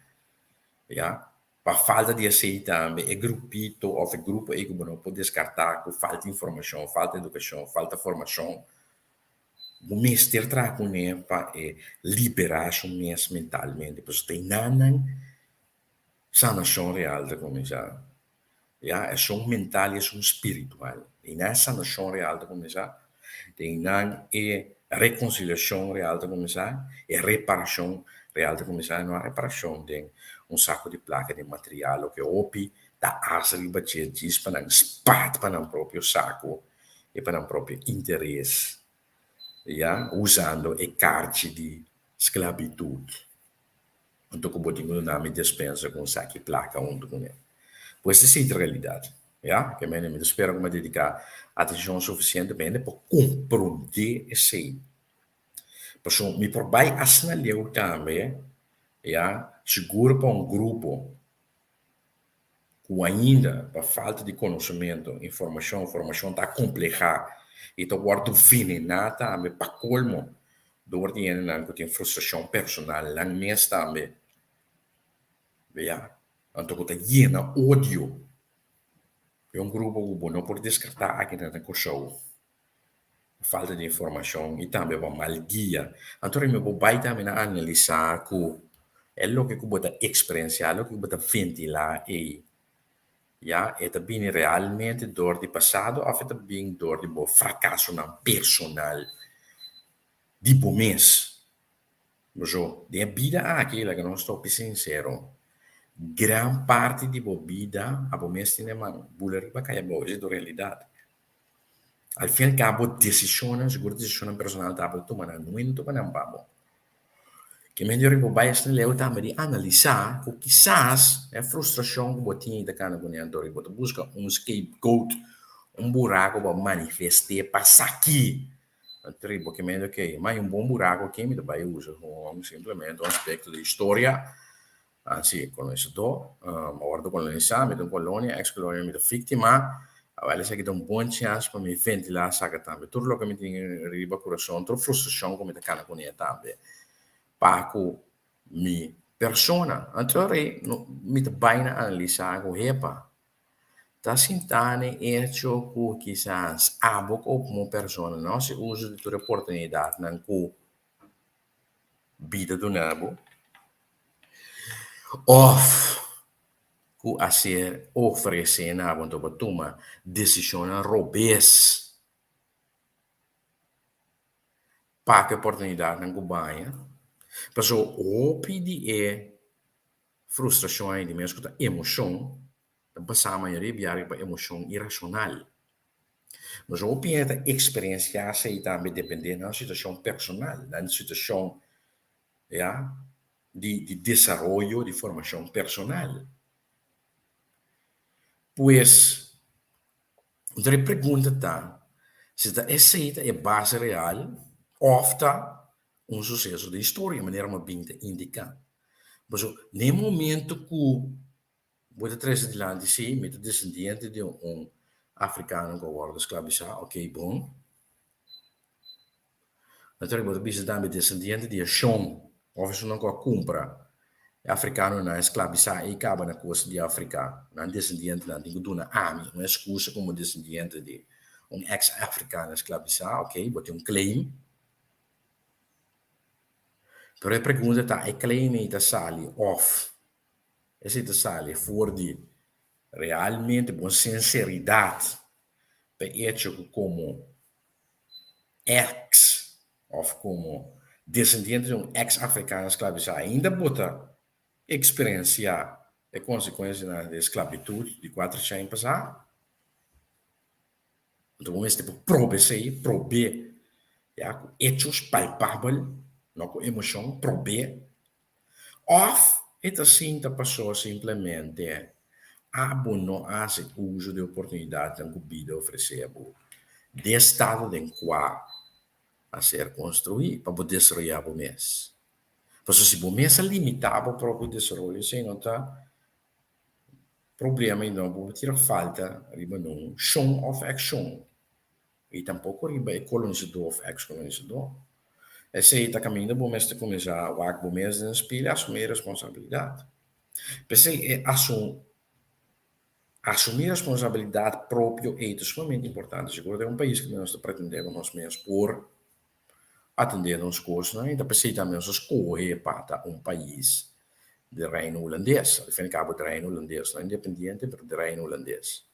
A: ya. Pa falta di esei tambe e grupito òf e grupo ei ku bo no por deskartá ku falta informashon, falta edukashon, falta formashon, bo mester traha kuné pa e liberá su mes mentalmente. Pasobra ta einan sanashon real ta kuminsá. Ya, esun mental i esun spiritual. Einan sanashon real ta kuminsá, einan e rekonsiliashon real ta kuminsá, e reparashon real ta kuminsá. No a reparashon den un saku di plaka di material loke hopi ta asa riba dje djis pa nan spat pa nan propio saku i pa nan propio interes, ya, usando e karchi di sklabitut. Anto ku bo tin ku duna mi despensa ku un saki plaka huntu kuné. Pues esei ta realidat, ya. Ke mende mi ta spera ku mi a dediká atenshon sufisiente pa hende por komprondé esei. Pasobra mi por bai asina leu tambe, ya, sigur pa un grupo ku ainda pa falta di konosementu, informashon, formashon ta komplehá i ta wòrdu venená tambe pa kolmo dor di hendenan ku tin frustrashon personal nan mes tambe, ya, anto ku ta yena odio den un grupo ku bo no por deskartá aki na Kòrsou. Falta di informashon i tambe bo mal guia. Anto mi bo bai tambe na analisá ku e loke ku bo ta eksperensiá, loke ku bo ta ventilá ei, ya, e ta bini realmente dor di pasado òf e ta bin dor di bo frakasonan personal di bo mes. Pasobra den e bida aki, laga nos ta hopi sinsero, gran parti di bo bida abo mes tin e man bula riba kaya abou, esei ta realidat. Al fin al cabo decisionnan, sigur decisionnan personal ta bo tuma nan, no tuma nan pa bo. Ke men ora bo bai asina leu tambe di analisa ku kisas e frustracion ku bo tin ta kana kuné anto bo ta buska un scapegoat, un buraco pa manifest'é pa saki. Anto bo ke men ok, ma un bon buraco aki mi ta bai usa simplemente un aspecto di historia. Ah, si, kolonisadó. Mi a wòrdu kolonisá, mi ta un kolonia, eks kolonia, mi ta víktima. Awèl esaki ta un bon chèns pa mi ventilá, saka tambe tur loke mi tin riba kurason, tur frustrashon ku mi ta kana kuné tambe pa ku mi persona. Anto rei mi ta bai na analisá ku hepa ta sinta n'e echo ku kisas abo komo persona no hasi uso di tur e oportunidatnan ku bida duna bo òf ku a ser ofresé na bo anto bo tuma desishonnan robes pa ku e oportunidatnan ku baña. Pasobra hopi di e frustrashon ei di mes ku ta emoshon ta basá mayoria biaha riba emoshon irashonal. Nos hopi hende ta eksperensiá esei tambe dependé nan situashon personal, nan situashon ya di di desaroyo, di formashon personal. Pues, enton e pregunta ta si ta esei ta e base real òf ta un suseso di historia manera mi a bin ta indiká. Pasobra na e momento ku Bo ta trese dilanti, sí, mi ta desendiente di un afrikano ku a wòrdu sklabisá, oké, bon. Anto bo ta bisa tambe desendiente di e shon òf esunnan ku a kumpra e afrikanonan sklabisá ei kaba na kosta di Afrika. Nan desendientenan tin ku duna ami un eskusa komo desendiente di un eks-afrikano sklabisá, oké, bo tin un claim. Pero e pregunta ta, e claim ei ta sali òf Esei ta sali for di realmente bo sinseridat pa e echo ku komo eks òf komo desendiente di un eks afrikano sklabisá ainda bo ta eksperensiá e konsekuensianan di e sklabitut di kuater shen pasá. Anto bo mester por proba esei, prob'é ya ku echos palpabel, no ku emoshon, prob'é. Òf e ta sinta pasó simplemente abo no hasi uso di oportunidatnan ku bida ofresé bo den estado den kua a ser konstruí pa bo desaroyá bo mes. Pasobra si bo mes a limitá bo propio desaroyo esei no ta problema i no bo tira falta riba nun shon òf akshon. I tampoko riba e kolonisadó òf eks-kolonisadó. Esei ta kaminda bo mester kuminsá wak bo mes den spil i asumí e responsabilidat. P'esei e asumí responsabilidat propio ei ta sumamente importante, sigur den un pais kaminda nos ta pretendé ku nos mes por atendé nos kosnan i ta p'esei tambe nos a skohe pa ta un pais di Reino Hulandes. Al fin y al cabo di Reino Hulandes, no independiente pero di Reino Hulandes.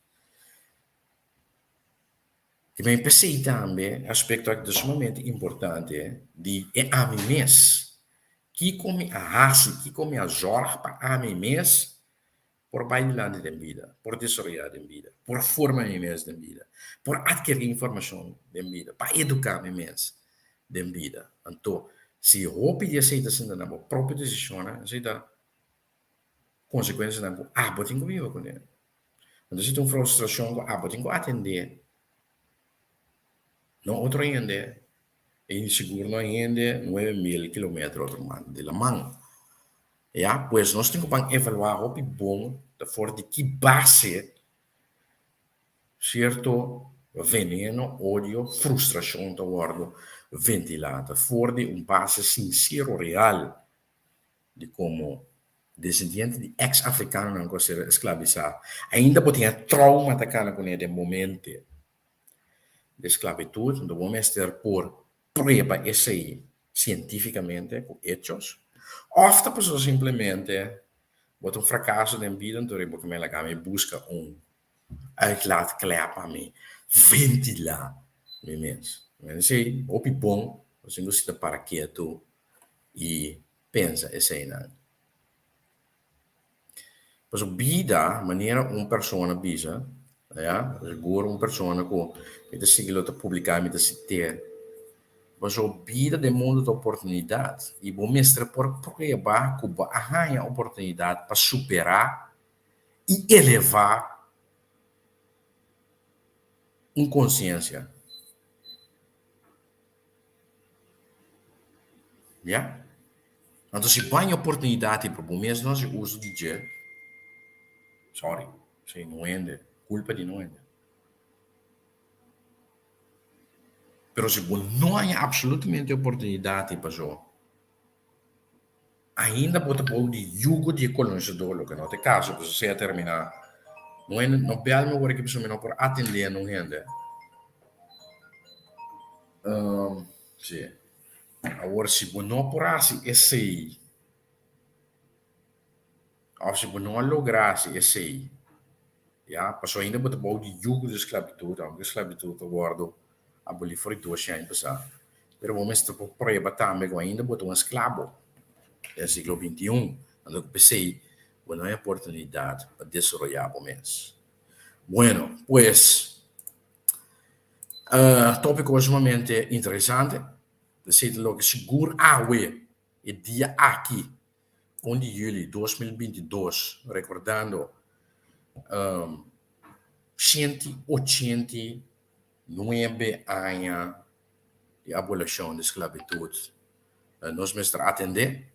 A: I mi p'esei tambe e aspekto aki ta sumamente importante di e ami mes. Kiko mi a hasi, kiko mi a zòrg pa ami mes por bai dilanti den bida, por desaroyá den bida, por forma mi mes den bida, por atkerí informashon den bida, pa eduká mi mes den bida. Anto, si hopi di esei ta sinta na bo propio desishonnan, esei ta konsekuensianan ku abo tin ku biba kuné. Anto si ta un frustrashon ku abo tin ku atendé, no otro hende, i sigur no hende 9000 kilometer otro banda di laman. Ya, pues nos tin ku ban evaluá hopi bon ta for di ki base sierto veneno, odio, frustrashon ta wòrdu ventilá, ta for di un base sinsero, real di komo desendiente di eks afrikanonan ku a ser esklabisá, ainda bo tin e trouma ta kana kuné den bo mente di esklabitut, anto bo mester por prueba esei sientífikamente ku echos, òf ta pasobra simplemente bo ta un frakaso den bida anto bo ke laga mi buska un uitlaatklep pa mi ventilá mi mes. Esei hopi bon, pasobra bo si ta para ketu i pensa eseinan. Pasobra bida, manera un persona bisa, ya, sigur un persona ku mi ta sigui lo ta publiká, mi ta sit'é, pasobra bida den mundu ta oportunidat i bo mester por prueba ku bo a haña oportunidat pa superá i elevá un konsiensia. Ya. Anto si bo haña oportunidat i pero bo mes no hasi uso di dje, sorry, esei no hende, kulpa di no hende. Pero si bo no haña absolutamente oportunidat i paso ainda bo ta bou di yugo di e kolonisador, loke no ta e kaso, pasobra esei a terminá. No hende, no bèl mi awor aki pasobra mi no por atendé no hende. Sí. Awor si bo no por hasi esei, òf si bo no a logra hasi esei, ya, pasobra ainda bo ta bou di yugo di sklabitut, aunke sklabitut a wòrdu abolí for di dos aña pasá, pero bo mester por prueba tambe ku ainda bo ta un esklabo den siglo bintiun, anto ku p'esei bo no hay oportunidat pa desaroyá bo mes. Bueno, pues, Tópiko sumamente interesante. Esei ta loke sigur awe, e dia aki, un di juli 2022, rekordando 189 aña di abolishon di sklabitut, nos mester atendé.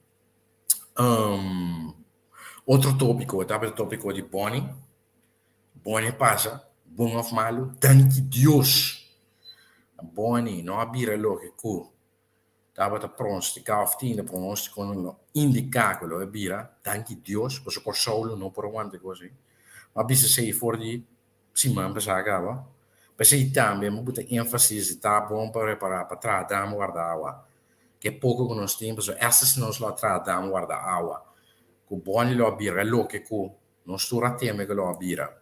A: Otro tópiko tabata e tópiko di Bonnie. Bonnie pasa, bon of malu, danki Dios! Bonnie no a bira loke ku tabata pronostika of tin pronostiko lo indiká ku lo e bira, danki Dios, pasobra Kòrsou lo no por a wanta e kos ei. Mi a bisa esei for di siman pasá kaba. P'esei tambe mi buta énfasis di ta bon pa repará pa traha dam warda awa. Ke poko ku nos tin, pasobra esta si nos lo a traha dam warda awa, ku Bonnie lo a bira loke ku Nos tur a teme ku lo a bira.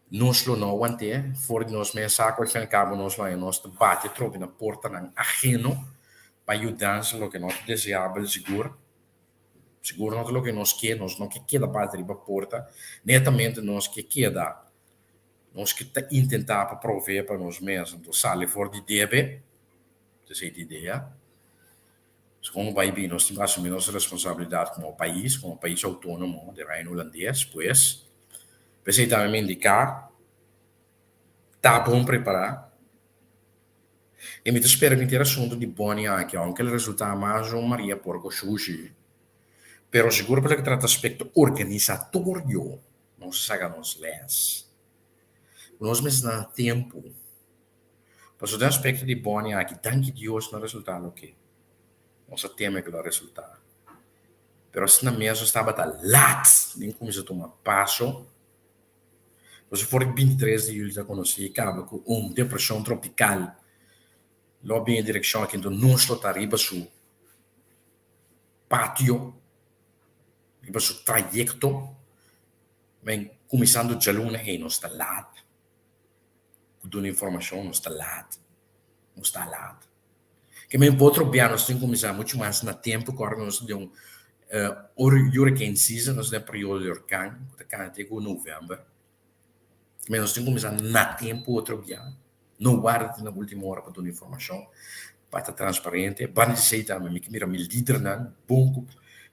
A: Nos lo no want'é for di nos mes sa ku al fin al kabo nos lo haña nos ta bati atrobe na portanan aheno pa yudansa loke no ta deseabel sigur. Sigur no ta loke nos ke, nos no ke keda bati riba porta, netamente nos ke keda, nos ke ta intentá pa proveé pa nos mes, anto sali for di debe, esei ta idea. Segun bai bin nos tin ku asumí nos responsabilidat komo pais, komo pais outónomo di Reino Hulandes, pues p'esei tambe mi indiká ta bon prepará i mi ta spera ku henter asuntu di Bonnie aki, ounke el resultá mas un Maria Porko Shushi, pero sigur pa loke trata aspekto organisatorio nos a saka nos lès. Nos mester na tempu. Pasobra den aspekto di Bonnie aki, danki Dios no a resultá loke nos a teme ku lo a resultá. Pero asina mes nos tabata lat den kuminsá tuma paso. Pasobra for di bintitres di juli ta konosí kaba ku un depreshon tropikal lo a bin e direkshon aki, enton nos lo ta riba su patio, riba su trayekto. Men kuminsando djaluna ei nos ta lat. Ku duna informashon nos ta laat, nos ta laat. Ke men por otro bia nos tin kuminsá muchu mas na tempu ku ora nos ta den un hurricane season, nos ta den periodo di orkan ku ta kana te ku novèmber. Ke men nos tin kuminsá na tempu otro bia, no warda te na ultimo ora pa duna informashon, pa ta transparente. Banda di esei tambe mi ke mira mi lidernan bon ku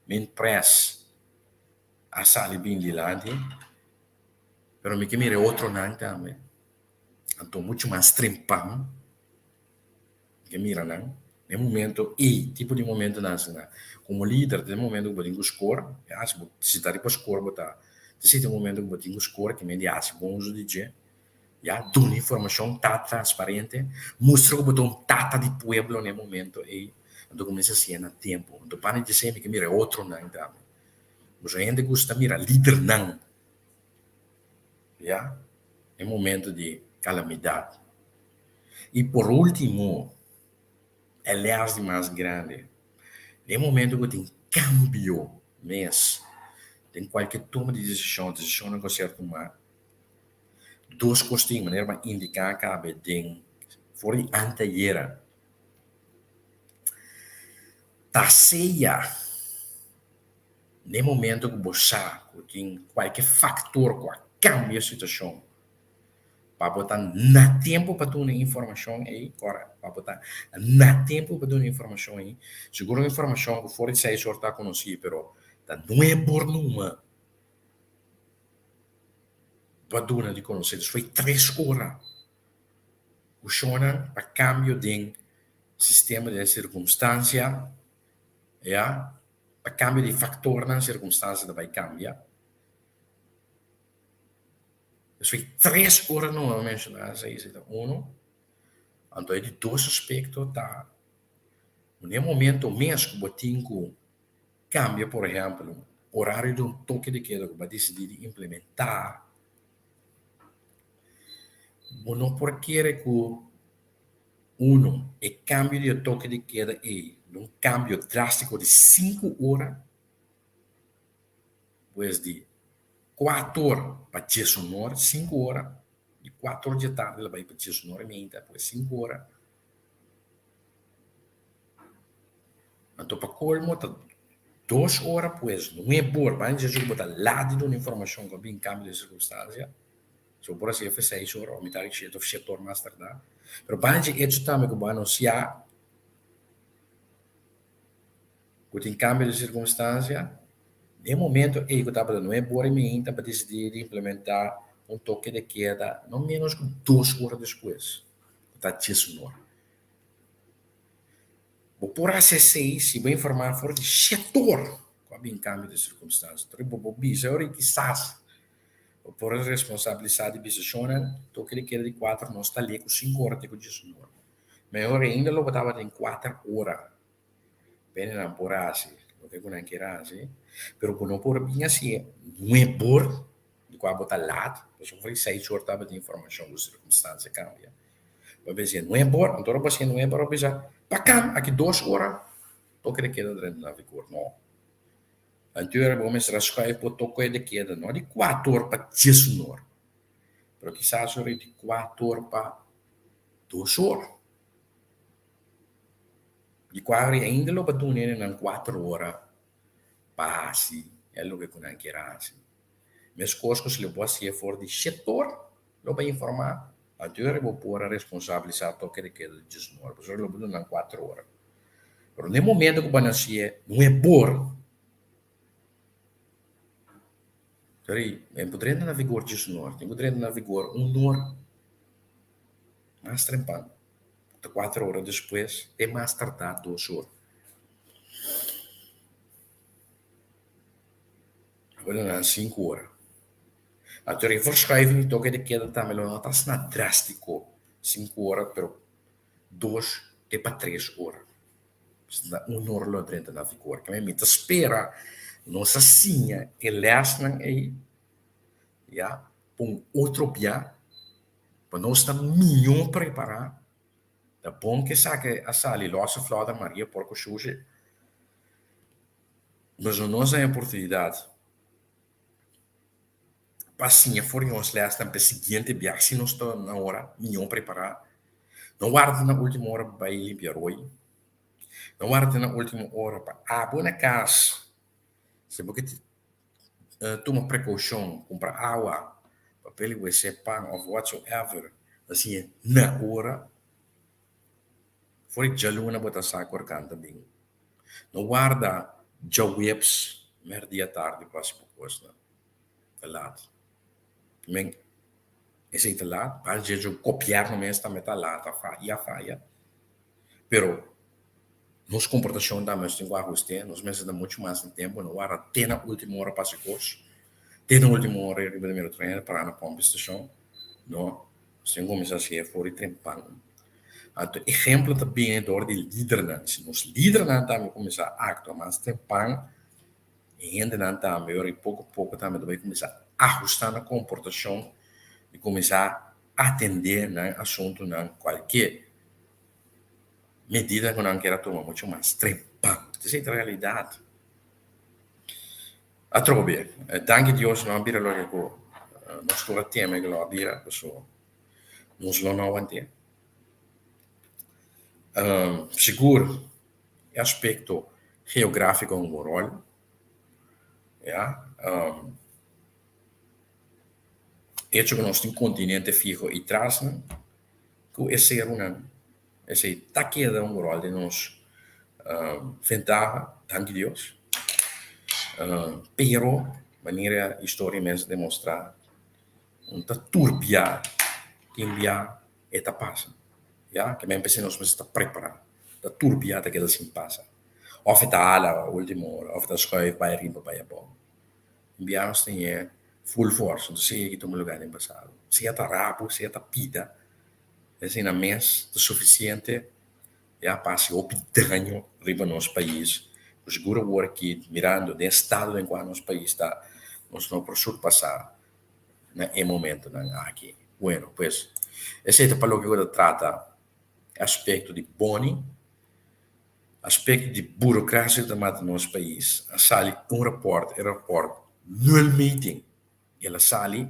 A: men près a sali bin dilanti. Pero mi ke mira e otronan tambe. Anto muchu mas trempan mi ke mira nan. Den momento ei, tipo di momentonan asina, komo lider den momento ku bo tin ku skor, ya si bo si ta riba skor bo ta ta sinti un momento ku bo tin ku skor ke men di hasi bon uso di dje, ya, duna informashon, ta transparente, mustra ku bo ta un tata di pueblo na e momento ei, anto kuminsá hasié na tempu. Anto pa mi djesei mi ke mira e otronan tambe. Boso hende gusta mira lidernan. Ya, e momento di calamidad. Y por ultimo, e les di mas grandi, den momento cu tin cambio mes den cualkier toma di decision, decisionnan cu a ser tuma, dos cos tin, manera bo a indica cabe den for di anteayera, ta sea. Den momento ku bo sa ku tin kualke faktor ku a kambia e situashon, pa bo ta na tempu pa duna e informashon ei, kòrda, pa bo ta na tempu pa duna e informashon ei, sigur un informashon ku for di seis or ta konosí, pero ta nuebe or numa bo a duna di konosé, dus foi tres ora ku shonnan pa kambio den sistema, den sirkunstansia. Ya, pa kambio di faktornan, sirkunstansia ta bai kambia. Esei tres ora no a menshoná esei, esei ta uno. Anto e di dos aspekto ta ku na e momento mes ku bo tin ku kambia, por ehèmpel, orario di un toke de keda ku bo a disidí di implementá, bo no por kere ku uno, e kambio di e toke de keda ei ta un kambio drástiko di sinku ora, pues di kuater pa diesun ora, sinku ora, di kuater di tardi la bai pa diesun ora i meinta, pues sinku ora. Anto pa kolmo ta dos ora pues nuebe ora, ban dje ku bo ta laat di duna informashon ku a bin kambio di sirkunstansia, so bo por hasi efe seis ora o mitar di shete of shete ora mas tardá, pero ban dje echo tambe ku bo anunsiá ku tin kambio di sirkunstansia, den momento ei ku tabata nuebe ora i meinta pa disidí di implementá un toke de keda no ménos ku dos ora despues, ku ta diesun ora. Bo por hasi esei si bo informá for di shete ora ku a bin kambio di sirkunstansia. Tori bo por bisa ora i kisas bo por responsabilisá di bisa shonnan toke di keda di kuater nos ta lei ku sinku ora te ku diesun ora. Mehor ainda lo bo tabatin kuater ora. Bene nan por hasi loke ku nan kier hasi, pero bo no por bin hasié nuebe or di kua bo ta lat, pasobra for di seis or tabatin informashon ku sirkunstansia kambia. Bo bisa nuebe ora, anto ora bo hasié nuebe ora bo bisa, Pakan, aki dos ora toke de keda drenta na vigor. No. Anto ora bo mester a schuif bo toke de keda no di kuater or pa diesun or, pero kisas ora di kuater or pa dos or. Di kua ora ainda lo bo duna nan kuater ora pa hasi e loke ku nan kier hasi. Meskos ku si lo bo hasié for di shete or lo bo informá Anto bo por a responsabilisá toke di keda di djesnor, pasobra lo bo duna nan kuater ora. Pero na e momento ku bo a nasié nuebor, sorry, e por drenta na vigor djesnor, tin ku drenta na vigor un or mas trempan, ta kuater ora despues, te mas tardá dos or. Bo duna nan sinku ora. Anto e verschuiving di toke de keda tambe lo no ta asina drástiko, sinku ora, pero dos te pa tres ora. Na un ora lo drenta na vigor. Keme mi ta spera nos a siña e lèsnan ei ya pa un otro bia pa nos ta mihó prepará. Ta bon ku esaki a sali lòs e flòta Maria Porco Shushe. Nos no nos haña oportunidat pa siña for di nos lèsnan pa e siguiente biaha si nos ta na ora mihó prepará. No warda na último ora pa bai limpia roi. No warda na último ora pa abo na kas si bo ke tuma prekoushon kumpra awa, papel di wc, pan òf whatsoever ta siña na ora. For di djaluna bo ta sa ku orkan ta bin. No warda djaweps merdia tardi pa hasi bo kosnan. Ta lat. Men, esei ta lat. Pa dje djo gobièrnu mes tambe ta lat, a faya, a faya. Pero nos komportashon tambe nos tin ku ahust'é. Nos mester ta muchu mas na tempu. No warda te na último ora pa hasi kos. Te na último ora riba di mira otro hende pará na pòmp stashon. No. Nos tin kuminsá hasié for di trempan. Anto ehemplo ta bini dor di lidernan. Si nos lidernan tambe kuminsá aktua mas trempan, e hendenan tambe ora i poko poko tambe ta bai kuminsá ahustá nan komportashon i kuminsá atendé nan asuntunan kualke medida ku nan kier a tuma muchu mas trempan. Esei ta realidat. Atrobe, danki Dios no a bira loke ku nos tur a teme ku lo a bira, pasobra nos lo no awant'é. Sigur e aspekto geográfiko hunga un ròl, ya. Echo ku nos tin kontinente fiho i trasnan ku e serunan, esei ta keda un ròl den nos ventaha, danki Dios. Pero manera historia mes a demostrá, un ta tur bia, tin bia e ta pasa, ya. Ke men p'esei nos mester ta prepará, ta tur bia ta keda sin pasa. Òf e ta hala último ora, òf e ta schuif bai riba bai abou. Bia nos tin e full force, nos ta sigui tuma lugá den pasado. Sea ta rabu, sea ta pida, esei mes ta sufisiente ya pa hasi hopi daño riba nos pais. Ku sigur awor aki mirando den estado den kua nos pais ta, nos no por surpasá na e momentonan aki. Bueno, pues esei ta pa loke ku ta trata aspekto di boni. Aspekto di burokrasia ku ta mata nos pais. A sali un rapòrt, e rapòrt nulmeting. El a sali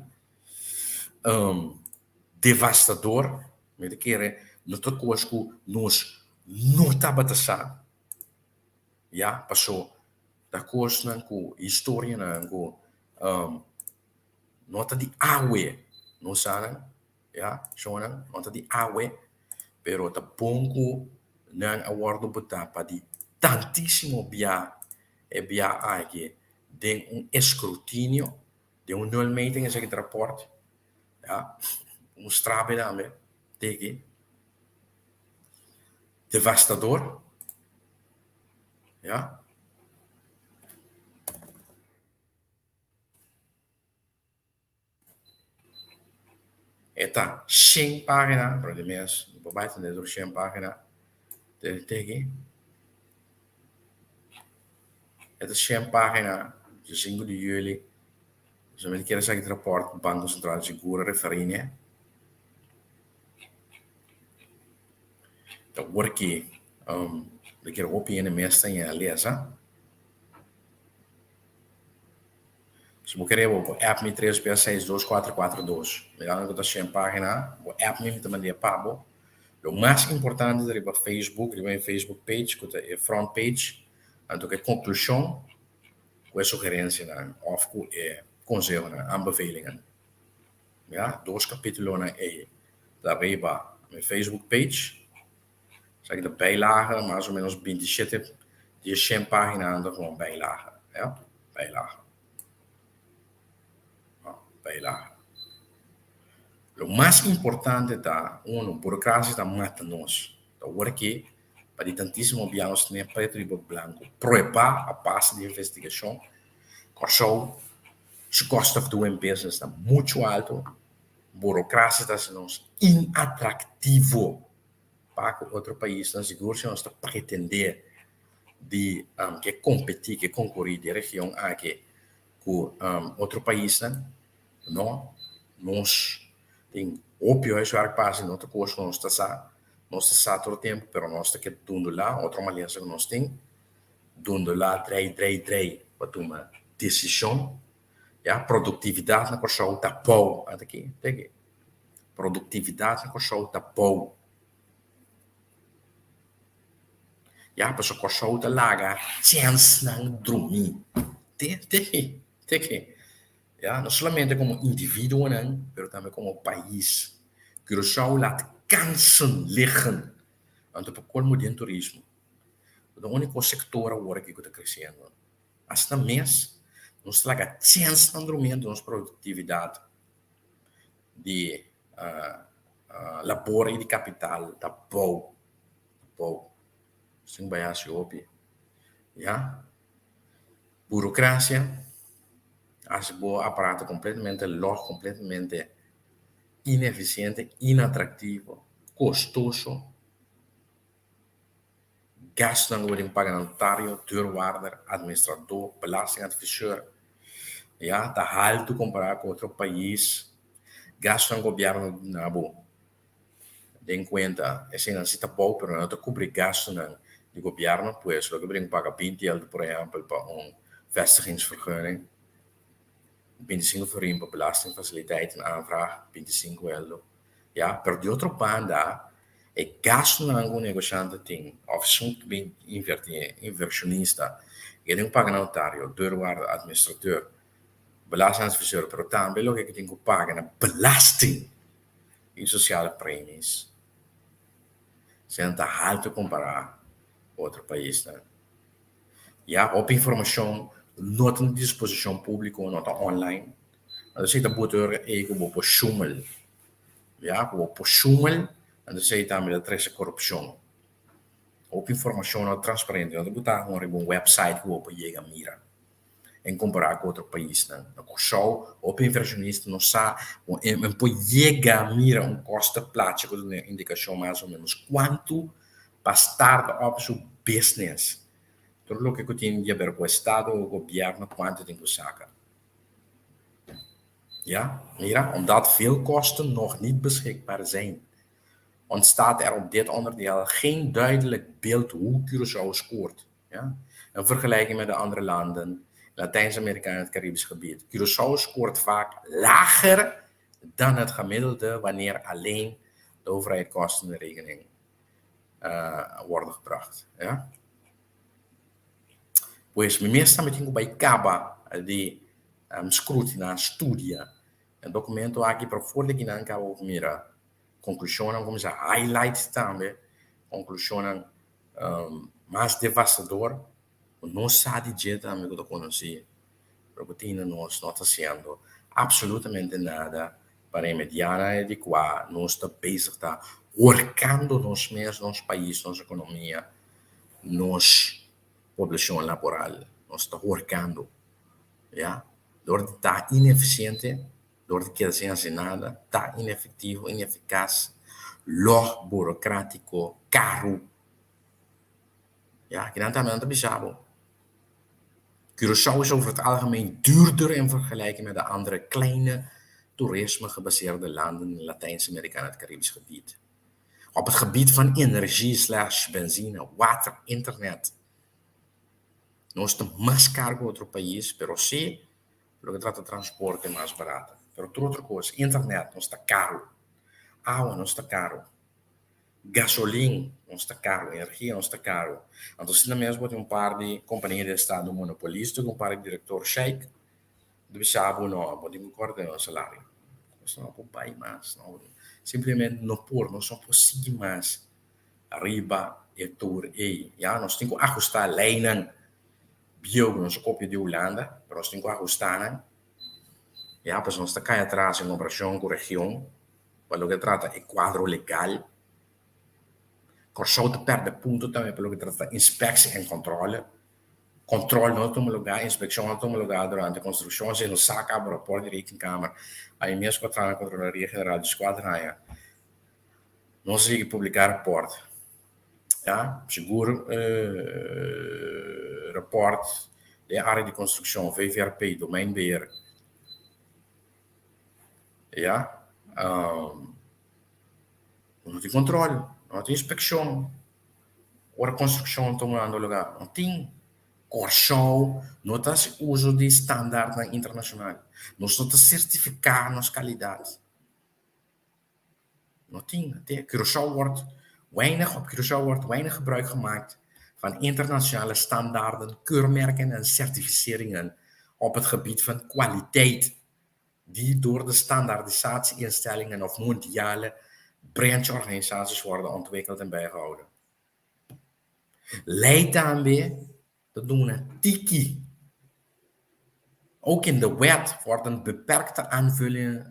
A: devastador. Mi ta kere no ta kos ku nos no tabata sa, ya, paso ta kosnan ku historianan ku no ta di awe nos sa nan. Ya, shownan no ta di awe, pero ta bon ku nan a wòrdu botá pa di tantísimo bia e bia aki den un eskrutinio, den un nulmeting esaki ta rapòrt, ya, mustra bo tambe tiki devastador, ya. E ta shen pagina, pero di mes no por bai tende tur shen pagina. Te te aki. E ta shen pagina, di sinku di juli. Solamente kier esaki ta raport Banko Sentral sigur a referí n'e. Ta wor ki mi kier hopi hende mes ta ña lesa. Si bo kere bo por app mi tres bia seis dos kuater kuater dos. Mirando ku ta shen pagina, bo app mi, mi ta mand'é pa bo. Lo mas importante ta riba Facebook, riba mi Facebook page ku ta e front page, anto ku e konklushon ku e sugerensianan òf ku e konsehonan, aanbevelingen. Ya, dos kapitulonan ei ta riba mi Facebook page. Esaki ta bijlage, mas o menos bintishete di e shen paginanan ta gewoon bijlage, ya, bijlage. Bijlage. Lo mas importante ta, uno, burocracia ta mata nos. Ta ora ki pa di tantisimo bia nos tene preto riba blanco prueba a base di investigashon, Kòrsou su cost of doing business ta muchu alto, burocracia ta hasi nos inatractivo pa ku otro paisnan, sigur si nos ta pretendé di ke kompetí, ke konkurí den region aki ku otro paisnan, no, nos tin hopi huiswerk pa hasi, no ta kos ku nos ta sa, nos ta sa tur tempu pero nos ta ke dundulá, otro malesa ku nos tin, dundulá, drei, drei, drei pa tuma desishon, ya, produktividat na Kòrsou ta bou, ata aki, te aki. Produktividat na Kòrsou ta bou. Ya, pasobra Kòrsou ta laga chènsnan drumí. Te, te ki, te ki. Ya, no solamente komo individuonan, pero tambe komo pais. Curaçao laat kansen liggen. Anto pa kolmo den turismo. Ta úniko sektor awor aki ku ta kresiendo. Asta mes nos ta laga chènsnan drumí anto nos produktividat di labor i di kapital ta bou, ta bou. Sin bai hasi hopi, ya. Burokrasia hasi bo aparato kompletamente lòg, kompletamente inefisiente, inatraktivo, kostoso. Gastunan ku bo tin paga na notario, deurwaarder, administradó, belastingadviseur, ya, ta haltu kompará ku otro pais. Gastunan gobièrnu ta duna bo den kuenta, eseinan si ta bou pero nan no ta kubri gastunan di gobièrnu, pues loke bo tin ku paga binti eldo por ehèmpel pa un vestigingsvergunning, bintisingu florin pa belastingfasiliteitenaanvraag, bintisingu eldo. Ya, pero di otro banda e gastunan ku un negoshante tin òf esun ku bin invertí, invershonista, e tin ku paga na notario, deurwaarder, administrateur, belastingadviseur, pero tambe loke e tin ku paga na belasting i sosiale premies. Esei ta haltu kompará ku otro paisnan. Ya, hopi informashon no ta na disposishon públiko, no ta online. Anto esei ta buta ora ei ku bo por shumel. Ya, ku bo por shumel, anto esei tambe ta trese korupshon. Hopi informashon no transparente, no ta botá kon riba un website ku bo por yega mira en kompará ku otro paisnan. Na Kòrsou hopi invershonista no sa ku e por yega mira un kostenplaatje ku ta duna indikashon mas o ménos kuantu pa start up su business. Tur loke ku tin di haber ku estado o gobièrnu kuantu tin ku saka. Ja, mira, omdat veel kosten nog niet beschikbaar zijn ontstaat er op dit onderdeel geen duidelijk beeld hoe Curaçao scoort. Ja? In vergelijking met de andere landen, Latijns-Amerika en het Caribisch gebied. Curaçao scoort vaak lager dan het gemiddelde wanneer alleen de overheidskosten in rekening worden gebracht. Ja? Pues mi mes tambe tin ku bai kaba di scrutiná, studia e documento aki, pero for di kinan kaba bo mira konklushonnan, kuminsá highlight tambe konklushonnan mas devastador ku nos sa di dje tambe ku ta konosí, pero ku tin na nos no ta hasiendo absolutamente nada pa remediá nan e di kua nos ta bezig ta horkando nos mes, nos pais, nos ekonomia, nos poblashon laboral. Nos ta horkando, ya, dor di ta inefisiente. Dor di keda sin hasi nada, ta inefektivo, inefikas, lòg, burokratico, karu. Ya, kinan tambe nan ta bisa bo. Curaçao is over het algemeen duurder in vergelijking met de andere kleine toerisme gebaseerde landen in Latijns-Amerika en het Caribisch gebied. Op het gebied van energie slash benzine, water, internet. Nos ta mas kar ku otro pais, pero si Loke trata transporte mas barato. Pero tur otro kos, internet nos ta karu, awa nos ta karu, gasolin nos ta karu, energia nos ta karu. Anto asina mes bo tin un par di kompania di estado monopolista ku un par di direktor sheik ta bisa bo no, bo tin ku kòrta nan salario. Nos no por bai mas, no. Simplemente no por, nos no por sigui mas riba e tur ei. Ya, nos tin ku ahustá leinan. Bieu ku nos a kopia di Hulanda, pero nos tin ku ahustá nan. Ya, pues nos ta kai atras en komparashon ku region pa loke ta trata e kuadro legal. Kòrsou ta pèrdè punto tambe pa loke ta trata inspeksie en kòntròle. Kòntròl no ta tuma lugá, inspekshon no ta tuma lugá durante konstrukshon. Si nos sa kaba rapòrt di Rekenkamer, ami mes ku a traha na Kontrolaria General 14 aña, nos a sigui publiká rapòrt. Ya, sigur rapport den área di konstrukshon, VVRP, domeinbeheer. Ya, no tin kontrol, no tin inspekshon ora konstrukshon ta tumando lugá. No tin. Kòrsou no ta hasi uso di standaardnan internashonal. Nos no ta sertifiká nos kalidat. No tin. Curaçao wordt weinig, op Curaçao wordt weinig gebruik gemaakt van internationale standaarden, keurmerken en certificeringen op het gebied van kwaliteit die door de standaardisatieinstellingen of mondiale brancheorganisaties worden ontwikkeld en bijgehouden. Lei tambe ta duna tiki. Ook in de wet worden beperkte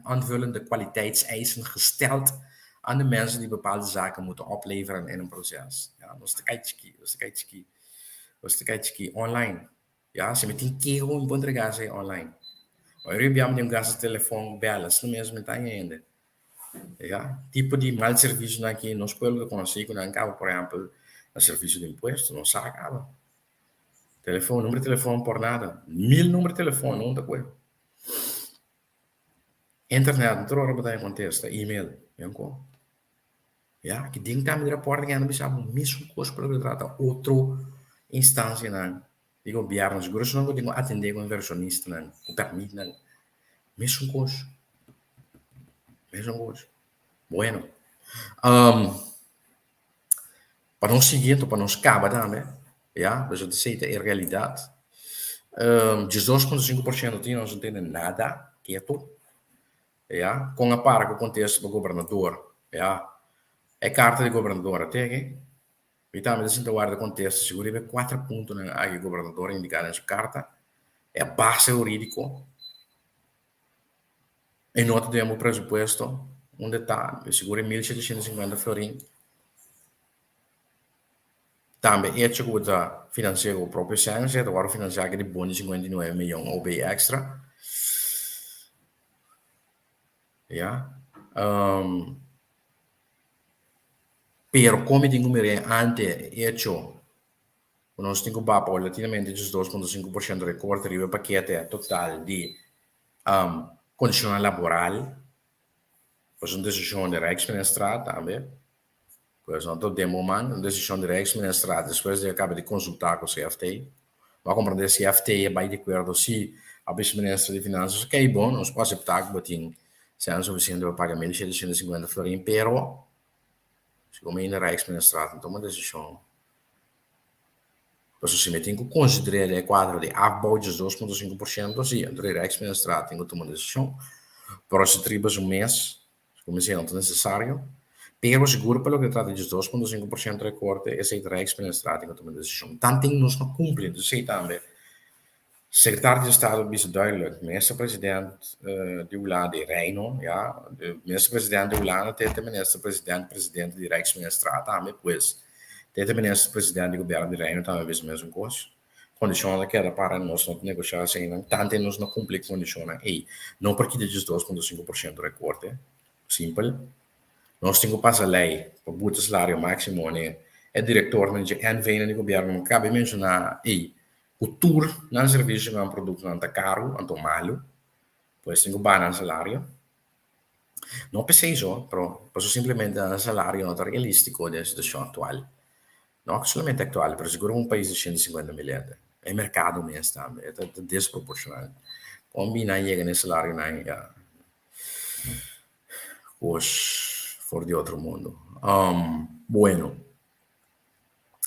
A: aanvullende kwaliteitseisen gesteld aan de mensen die bepaalde zaken moeten opleveren in een proces. Ja, nos ta kai chiki, nos ta kai chiki, nos ta kai chiki online. Ja, si mi tin keho mi por entrega esei online. Mayoria bia mi tin un gasta telefon bel, asina mes mi ta haña hende. Ja, tipo di mal servisionan aki nos pueblo ta konosí ku nan kaba, por ehèmpel, na servisio di impuesto, nos sa kaba. Telefon, numero di telefon por nada. Mil numero di telefon, no ta kue. Internet, no tur ora bo ta haña kontesta, email, bien ko. Ya, ki den tambe di rapòrt di bisa bo mesun kos ku loke ta trata otro instansianan di gobièrnu. Seguro esnan ku tin ku atendé ku invershonistanan, ku pèrmitnan. Mesun kos. Mesun kos. Bueno. Pa nos sigui anto pa nos kaba tambe, ya, pasobra esei ta e realidat. 12.5% tin nos no tende nada ketu, ya. Kon a para ku kontesta pa gobernador, ya. E karta di gobernador a teke, mi tambe ta sinta warda kontesta sigur riba e kuater puntonan aki gobernador a indiká den su karta, e base hurídiko. E no ta den bo presupuesto, unda ta? Sigur e 1750 florin. Tambe echo ku bo ta finansiá ku bo propio sèn, esei ta wòrdu finansiá aki di bon di 59 miyon OB èkstra. Ya. Pero kon mi tin ku mir'é ante e echo ku nos tin ku baha paulatinamente 12.5% rekorte riba e pakete total di kondishonnan laboral. Pues un desishon di Rijksministerraad tambe. Pues no ta den bo man, un desishon di Rijksministerraad despues di a kaba di konsultá ku CFT. Bo a komprendé CFT a bai di akuerdo si a bisa minister di Finansas, okey bon, nos por aseptá ku bo tin sèn sufisiente pa paga 1750 florin, pero segun mi ainda Rijksministerraad no tuma desishon. Pasobra si mi tin ku konsider'é den e kuadro di afbouw 12.5%, si, anto di Rijksministerraad tin ku tuma desishon. Pero si triba su mes, Ku mester no ta nesesario, pero sigur pa loke ta trata di 2.5% rekorte, esei ta Rijksministerraad tin ku tuma desishon. Tanten nos no kumpli, entonces esei tambe Sekretario di Estado a bisa duidelijk, Minister President di Hulanda, di Reino, ya, Minister President di Hulanda te te Minister President Presidente di Rijksministerraad tambe, pues te te Minister President di Gobierno di Reino tambe a bisa mesun kos. Kondishonnan ta keda para nos no ta negoshá eseinan, tanten nos no kumpli ku kondishonnan ei. No por kita 12.5% rekorte, simpel. Nos tin ku pasa lei pa buta salario máksimo ne e direktornan dje NV-nan di gobièrnu nan kabe menshoná ei ku tur nan servisionan, produktonan ta karu anto malu, pues tin ku baha nan salario. No p'esei so, pero pasobra simplemente nan salario no ta realístiko den e situashon aktual. No solamente aktual, pero sigur un pais di 150 mil hende. E merkado mes tambe, e ta desproporshonal. Kon bin nan yega na e salarionan ya kos for di otro mundo. Bueno,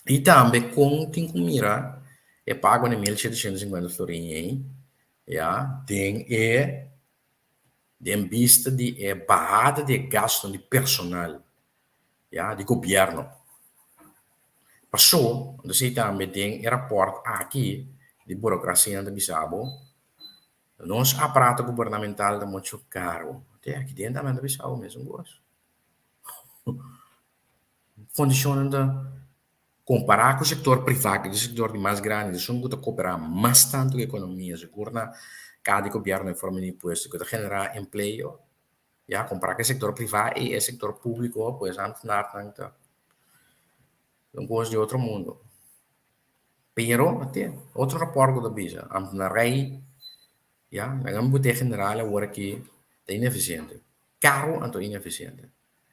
A: i tambe kon tin ku mira e pago di 1750 florin ei ya den e den bista di e bahada di e gastonan di personal ya di gobierno. Paso, anto esei tambe den e raport aki di burocracia nan ta bisa bo, nos aparato gubernamental ta mucho caro. Te aki den tambe nan ta bisa bo mesun cos. Condicionnan ta Kompará ku sektor privá, ku ta e sektor di mas grandi, esun ku ta koperá mas tantu ku ekonomia, sigur na kada gobièrnu e forma di impuesto ku ta generá empleo, ya, kompará ku e sektor privá i e sektor públiko, pues ámtenarnan ta un kos di otro mundu. Pero, te otro rapòrt ku ta bisa, ámtenarei, ya, nan a general awor aki ta inefisiente, karu anto inefisiente.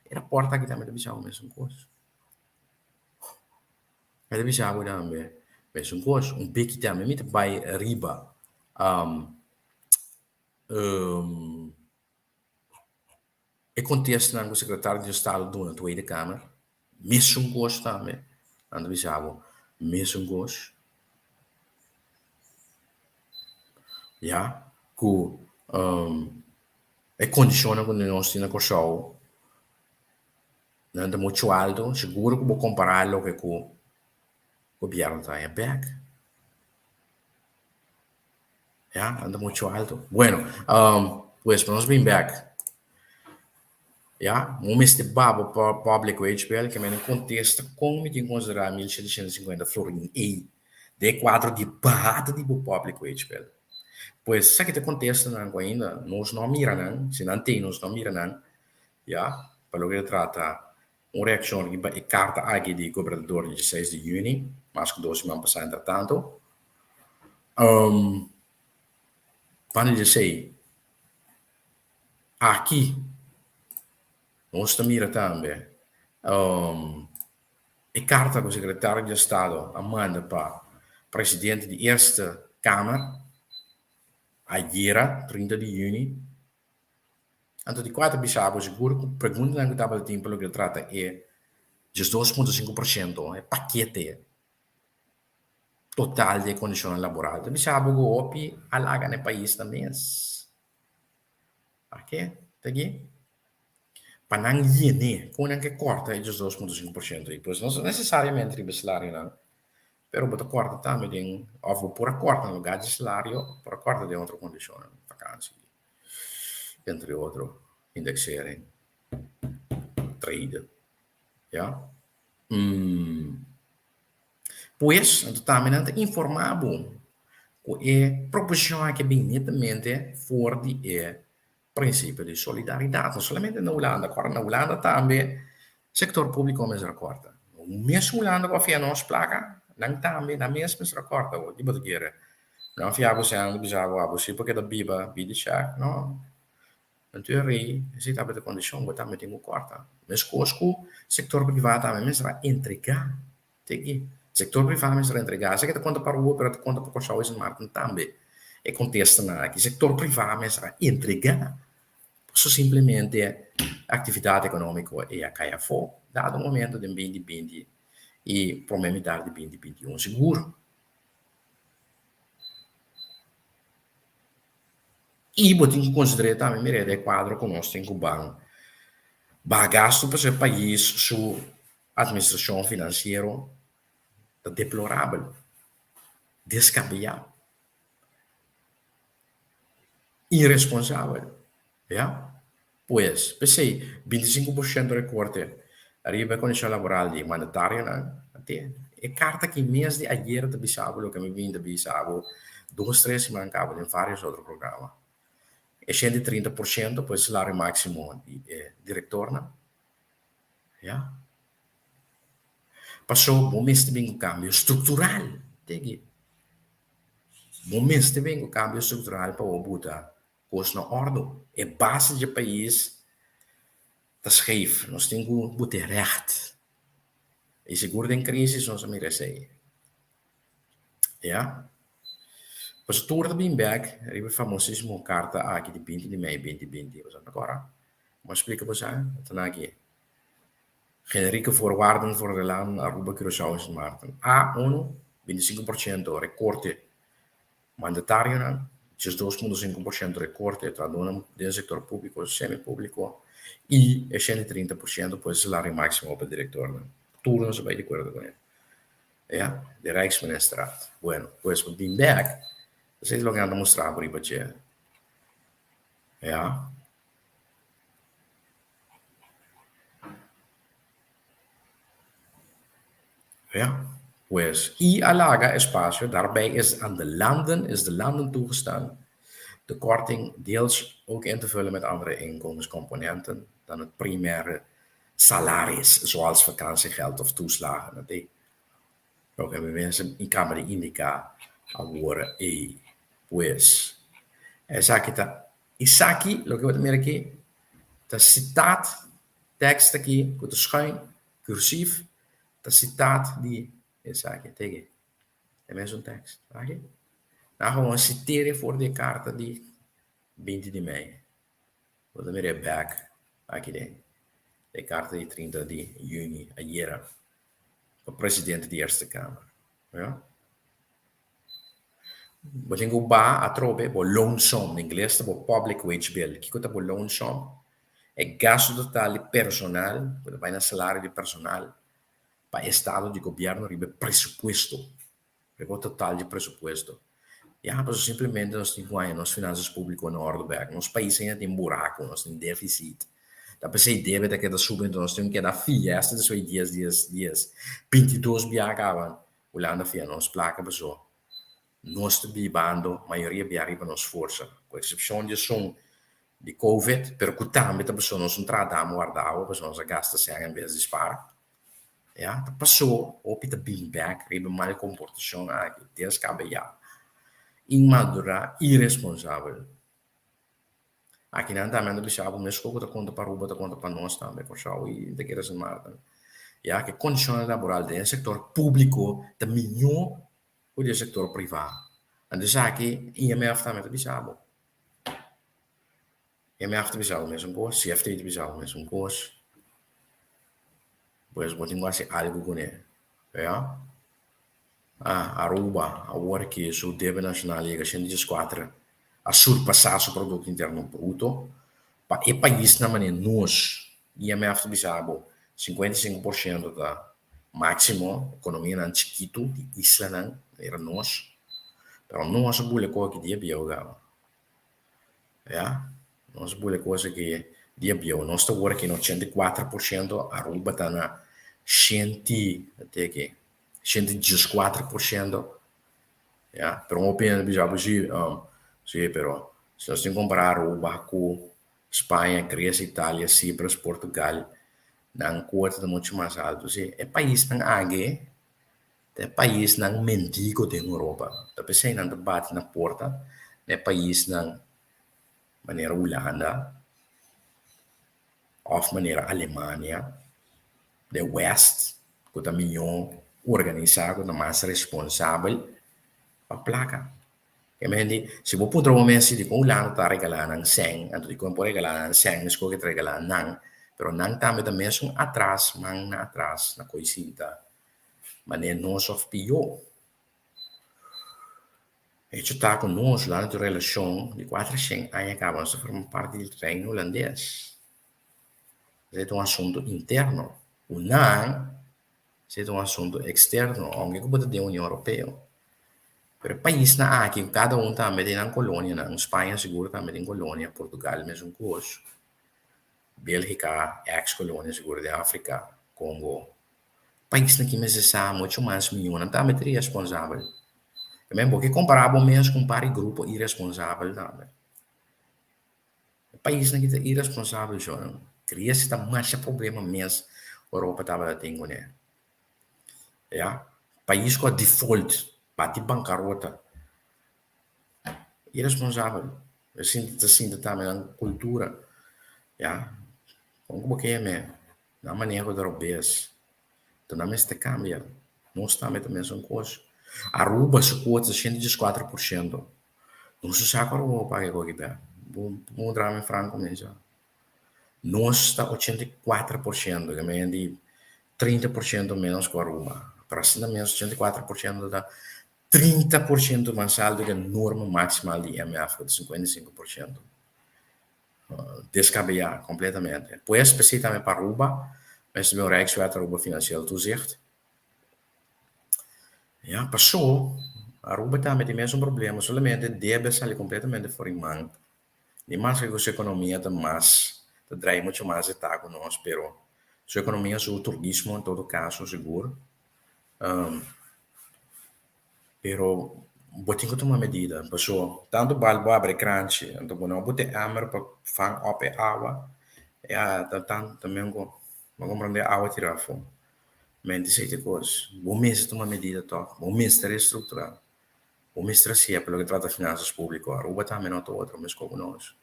A: E rapòrt aki tambe ta bisa bo mesun kos. Mi ta bisa bo tambe mesun kos, un biki tambe mi ta bai riba e kontestanan ku sekretario di estado duna Tweede Kamer, mesun kos tambe, nan ta bisa bo mesun kos. Ya, ku e kondishonnan ku nos tin na Kòrsou. Nan ta muchu alto, sigur ku bo kompará loke ku gobièrnu ta haña bèk. Ya, nan ta muchu alto. Bueno, pues pa nos bin bèk, ya, bo mester baba pa public wage bill ke menen kontesta kon mi tin konsiderá 1750 florin ei den e kuadro di bahada di bo public wage bill. Pues esaki ta kontestanan ku ainda nos no a mira nan, si nan tin nos no a mira nan, Ya, pa loke ta trata un reakshon riba e karta aki di gobernador di dieseis di yüni, mas ku dos siman pasá entretanto. Banda di esei, aki nos ta mira tambe e karta ku sekretario di estado a manda pa presidente di Eerste Kamer ayera, 30 di yüni. Anto di kua ta bisa bo sigur ku preguntanan ku tabata tin pa loke ta trata e 12.5%, e pakete total di e kondishonnan laboral, ta bisa bo ku hopi a laga na e pais nan mes. Pake ta gi? Pa nan yene kon nan ke kòrta e 12.5% ei? Pues no nesesariamente riba e salarionan, pero bo ta kòrta tambe den, òf bo por a kòrta na lugá di salario, por a kòrta den otro kondishonnan, vakansi. Entre otro indexering, trade, ya. Pues, anto tambe nan ta informá bo ku e proposishon aki a bin netamente for di e prinsipio di solidaridat. No solamente na Hulanda, kòrda na Hulanda tambe sektor públiko mester a kòrta. Mes Hulanda ku a fia nos plaka, nan tambe nan mes mester a kòrta. Awor ki bo ta kere? Nan a fia bo sèn, nan bisa bo abo si bo keda biba bida shèk? No. Anto e rei, esei tabata e kondishon, bo tambe tin ku kòrta. Meskos ku sektor privá tambe mester a entregá te aki. Sektor privá mester a entregá. Esaki ta konta pa Aruba, pero ta konta pa Kòrsou i Sint Maarten tambe. E kontestanan aki, sektor privá mester a entregá. Pasobra simplemente aktividat ekonómiko e a kai afó dado momento den binti binti i promé mitar di binti 21 sigur. I bo tin ku konsider'é tambe mir'é den e kuadro ku nos tin ku ban baha gastu pasobra e pais su atministrashon finansiero ta deplorabel, deskabeyá, iresponsabel, ya. Pues, p'esei 25 por shento rekorte riba e kondishon laboral di mandatarionan. Te e karta aki mes di ayer ta bisa bo loke mi bin ta bisa bo dos tres siman kaba den varios otro programa. E 130 por shento por e salario máksimo di e direktornan. Ya. Paso bo mester bin ku kambio struktural. Te aki. Bo mester bin ku kambio struktural pa bo buta Kos na òrdu. E base dje pais ta scheef. Nos tin ku but'é règt. I sigur den krísis nos a mira esei. Ya. Pasobra tur ta bin bèk riba e famosísimo karta aki di 20 di mei 2020. Boso ta kòrda? Bo a splika boso a? Ta na aki. Generieke voorwaarden voor de landen Aruba, Curaçao en Sint Maarten. A unu, 25 por shento rekorte Mandatarionan, 12.5 por shento rekorte e trahadónan den sektor públiko, semi-públiko i e 130 por shento por e salario máksimo pa direktornan. Tur nos a bai di akuerdo kuné. Ya, di Rijksministerraad. Bueno, pues pa bin bèk, esei ta loke nan ta mustra bo riba dje. Ya. Ja, pues y a laga espacio, daarbij is aan de landen, is de landen toegestaan de korting deels ook in te vullen met andere inkomenscomponenten dan het primaire salaris, zoals vakantiegeld of toeslagen. Dat e loke mi mensen in Kamer di indica awor ei. Pues, esaki ta, esaki, loke bo ta mira aki, ta citaat Tekst aki ku ta schuin, cursief, ta sitaat di esaki. Tege, e mesun tekst. Aki. Nan gewoon siter'e for di e karta di 20 di mei. Bo ta mir'e bek aki den e karta di 30 di yüni, ayera, pa presidente di Eerste Kamer. Ja. Bo tin ku baha atrobe bo loonsom, na ingles ta bo public wage bill. Kiko ta bo loonsom? E gastu total di personal ku ta bai na salario di personal pa estado di gobièrnu riba e presupuesto, riba e total di presupuesto. Ya, pasobra simplemente nos tin ku haña nos finansas públiko na òrdu bèk. Nos pais ainda tin buraku, nos tin défisit. Ta p'esei debe ta keda subi, enton nos tin ku keda fia asta despues di dies, dies, dies, bintidos biaha kaba. Hulanda fia nos plaka paso nos ta bibando mayoria bia riba nos forsa, ku eksepshon di esun di covid, pero ku tambe ta paso nos un traha dama warda awa paso nos a gasta sèn en bes di spara. Ya, ta paso hopi ta bin bèk riba e mal komportashon aki, deskabeyá, inmadurá, iresponsabel. Akinan tambe nan ta bisa bo mes koko ta konta pa Aruba ta konta pa nos tambe, Kòrsou i ta kere Sint Maarten. Ya ku e kondishonnan laboral den e sektor públiko ta mihó ku den e sektor privá. Anto esaki IMF tambe ta bisa bo. IMF ta bisa bo mesun kos, CFT ta bisa bo mesun kos. Pues bo tin ku hasi algu kuné, ya. Ah, Aruba, awor ki su debe nacional yega 114, a surpasa su Producto Interno Bruto. Pa e paisnan manera nos, IMF ta bisa bo, 55% ta maximo, economianan chikitu di islanan manera nos. Pero nos a bula koki dia bieu gaba. Ya, nos a bula kos aki dia bieu. Nos ta awor aki na 84%, Aruba ta na shenti, te aki. 114%. Ya, pero un opinion ta bisa bo si, si, pero si nos tin kompará Aruba ku Spaña, Grecia, Italia, Cyprus, Portugal, nan kuota ta muchu mas altu. Si, e paisnan aki ta e paisnan mendigo den Europa. Ta p'esei nan ta bati na porta na e paisnan manera Hulanda òf manera Alemania, de West, ku ta mihó organisá, ku ta mas responsabel pa plaka. Ke men di, si bo puntra bo mes si dikon Hulanda ta regalá nan sèn, anto dikon e por regalá nan sèn meskos ke ta regalá nan, pero nan tambe ta mesun atras, man na atras na koi sinta manera nos òf pió. Hecho ta ku nos Hulanda tin un relashon di kuater shen aña kaba, nos ta forma parti di Reino Hulandes. Esei ta un asuntu interno. Ku nan, esei ta un asuntu eksterno, ounke ku bo ta den Union Europeo. Pero e paisnan aki, kada un tambe tin nan kolonianan. Spaña sigur tambe tin kolonia, Portugal mesun kos, Bélgika, eks kolonia sigur den Afrika, Kongo. Paisnan ki mester sa muchu mas mihó, nan tambe ta iresponsabel. Bo ke kompará bo mes ku un par di grupo iresponsabel tambe. E paisnan ki ta iresponsabel shon. Grecia ta masha problema mes Europa tabata tin kuné. Ya, pais ku a default, bati bankarota. Iresponsabel. E sinti ta sinti tambe nan kultura. Ya, kon ku bo ke yam'é? Nan maneho ta robes. Ta nan mester kambia. Nos tambe ta mesun kos. Aruba su kuota ta 114%. Nos no sa ku Aruba por paga e koki bek. Bo puntra mi franko mesa. Nos ta 84%, ke men di 30% menos ku Aruba. Pero asina mes 84% ta 30% mas alto ku e norma maksimal di IMF ku ta 55%. Descabeyá completamente. Pues p'esei tambe pa Aruba mester bin un Rijkswet Aruba Financieel Toezicht. Ya, pasó Aruba tambe tin mesun problema, solamente debe a sali completamente for di man. Ni maske ku su ekonomia ta mas, ta drai mucho mas e ta ku nos, pero su ekonomia, su turismo en todo kaso sigur. Pero bo tin ku tuma medida, paso tantu bal bo abri kranchi, anto bo no bota e amer pa fang op e awa, ya ta ta men ku bo komprende awa tira afó. Menti esei ta e kos, bo mester tuma medida tòg, bo mester restrukturá, bo mester hasié pa loke trata finansas públiko. Aruba tambe no ta otro meskos ku nos.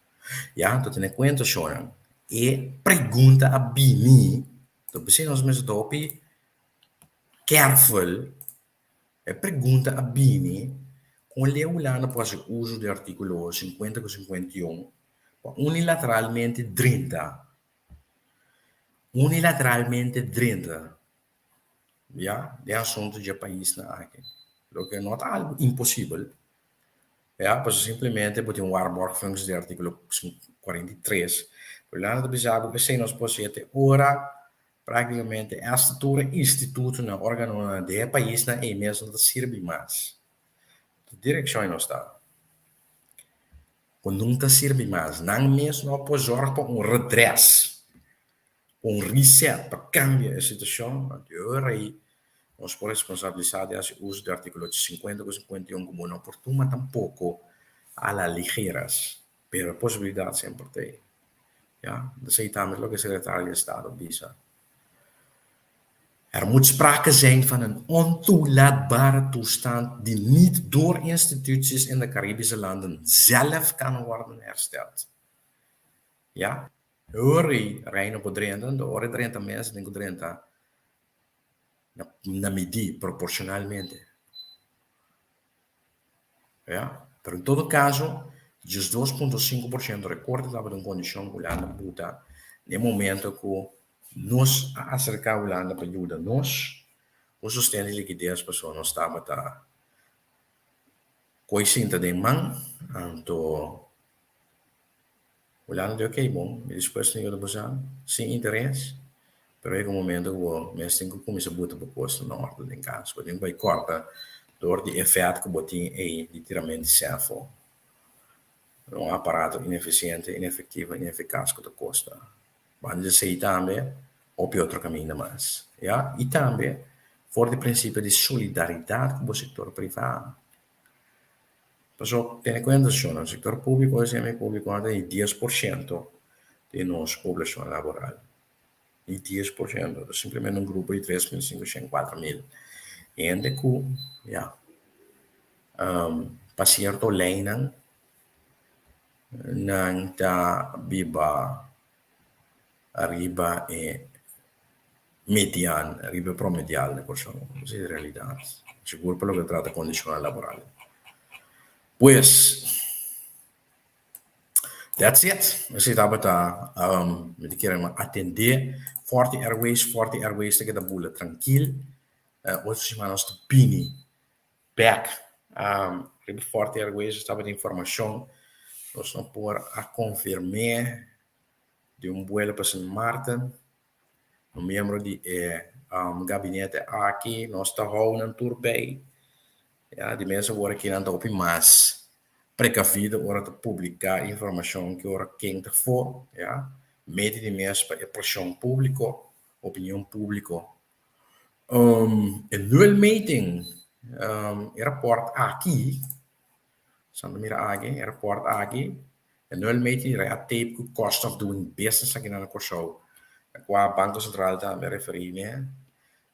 A: Ya, anto tene kuenta shornan, e pregunta a bini, anto p'esei nos mester ta hopi careful. E pregunta a bini kon lei Hulanda por hasi uso di artíkulo 50 ku 51 pa unilateralmente drenta, unilateralmente drenta, ya, den asuntu dje paisnan aki, loke no ta algu imposibel, ya, pasobra simplemente bo tin un waarborgfunctie di artíkulo 43, Hulanda ta bisa bo esei nos por hasi te ora Práktikamente hasta tur e institutonan, órganonan den e paisnan ei mes no ta sirbi mas. Ki direkshon ei nos ta? Ku no ta sirbi mas. Nan mes no por zòrg pa un redrès, un reset, pa kambia e situashon. Anto e ora ei nos por responsabilisá di hasi uso di artíkulo 50 ku 51 ku bo no por tuma tampoko a la ligeras. Pero e posibilidat semper ta ei. Ya, esei tambe ta loke Sekretario di Estado bisa. Er moet sprake zijn van een ontoelaatbare toestand die niet door instituties in de Caribische landen zelf kan worden hersteld. Ya, ora ei Reino por drenta, anto ora e drenta mes tin ku drenta na midí, proporcionalmente. Ya, pero en todo caso, 12.5% recorte tabata un condicion cu Hulanda buta den momento cu nos a acerca Hulanda pa yuda nos cu sosten di liquidez pasobra nos tabata coy sinta den man, anto Hulanda di ok bon, mi dispuesto na yuda boso sin interes, pero yega un momento ku bo mes tin ku kuminsá buta bo kosnan na òrdu den kas. Bo tin ku bai kòrta dor di e vèt ku bo tin ei di tiramentu di sèfo. Un aparato inefisiente, inefektivo, inefikas ku ta kosta. Banda di esei tambe hopi otro kaminda mas. Ya, i tambe. For di prinsipio di solidaridat ku bo sektor privá. Pasobra tene kuenta shon, sektor públiko i semi públiko a tene 10% di nos poblashon laboral. Di 10%, ta simplemente un grupo di 3500, 4000 hende ku ya pa sierto leinan nan ta biba ariba e median, ariba e promedial di Kòrsou. Esei ta e realidat, sigur pa loke ta trata kondishonnan laboral. Pues, that's it. Esei tabata mi ta kere atendé Forti Airways. Forti Airways ta keda bula trankil. Otro siman nos ta bini bek riba Forti Airways. Tabata informashon nos no por a konfirm'é di un buelo pa Sint Maarten. Un miembro di e gabinete aki nos ta hou nan tur bij. Ya, di mes awor aki nan ta hopi mas precavido ora ta publica informacion ki ora ken ta for, ya. Medi di mes pa e presion publico, opinion publico. E nulmeting, e rapport aki, San ta mira aki, e rapport aki, e nulmeting di red tape ku cost of doing business aki na Kòrsou, na kua Banko Sentral tambe a referí n'e,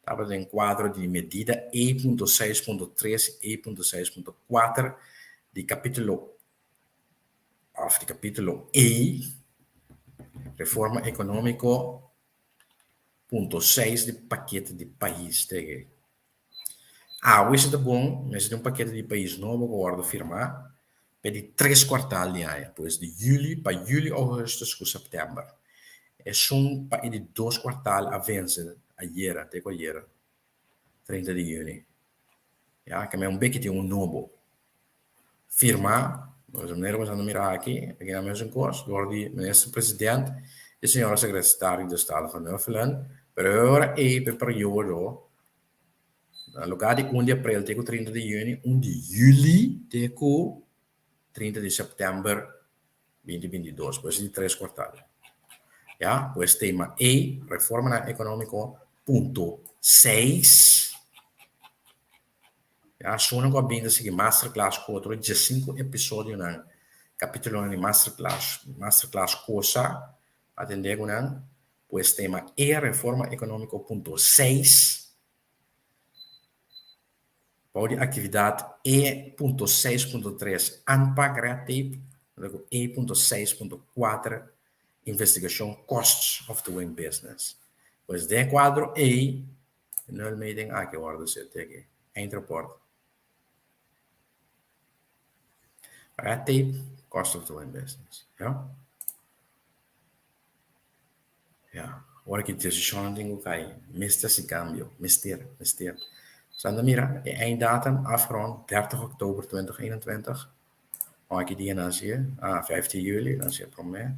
A: tabata den kuadro di medida E.6.3 i E.6.4 di kapítulo òf di kapítulo E, Reforma Ekonómiko punto seis di pakete di pais tege. Awe si ta bon, mester tin un pakete di pais nobo ku wòrdu firmá pa di tres kuartal di aña, pues di yüli pa yüli, ougùstùs ku sèptèmber. Esun pa e di dos kuartal a vense ayera, te ku ayera, 30 di yüni. Ya, keme un beki tin un nobo. Firmá, nos manera ku nos a mira aki, aki nan mesun kos, dor di Minister President i Señora Sekretario di Estado Van Huffelen, pero e ora ei pa e periodo Na lugá di un di aprel te ku 30 di yüni, un di yüli te ku 30 di sèptèmber 2022, pues di tres kuartal. Ya, pues tema E, reformanan ekonómiko punto seis. Ya, esunnan ku a bin ta sigui masterclass ku otro 15 episodionan, kapitulonan di masterclass, masterclass kosa, atendé ku nan. Pues tema E, reforma ekonómiko punto seis. Bou di aktividat E.6.3 Aanpak Red Tape, luego E.6.4 Investigashon Costs of Doing Business. Pues den e kuadro ei, e nulmeting aki wòrdu sete aki, eindrapport. Red Tape, Cost of Doing Business. Ja. Ya, ora ki desishonnan tin ku kai, mester hasi kambio, mester, mester. Sa nan mira, e einddatum afgerond 30 oktober 2021. Aki dia nan hasié, ah, 15 juli, nan hasié promé.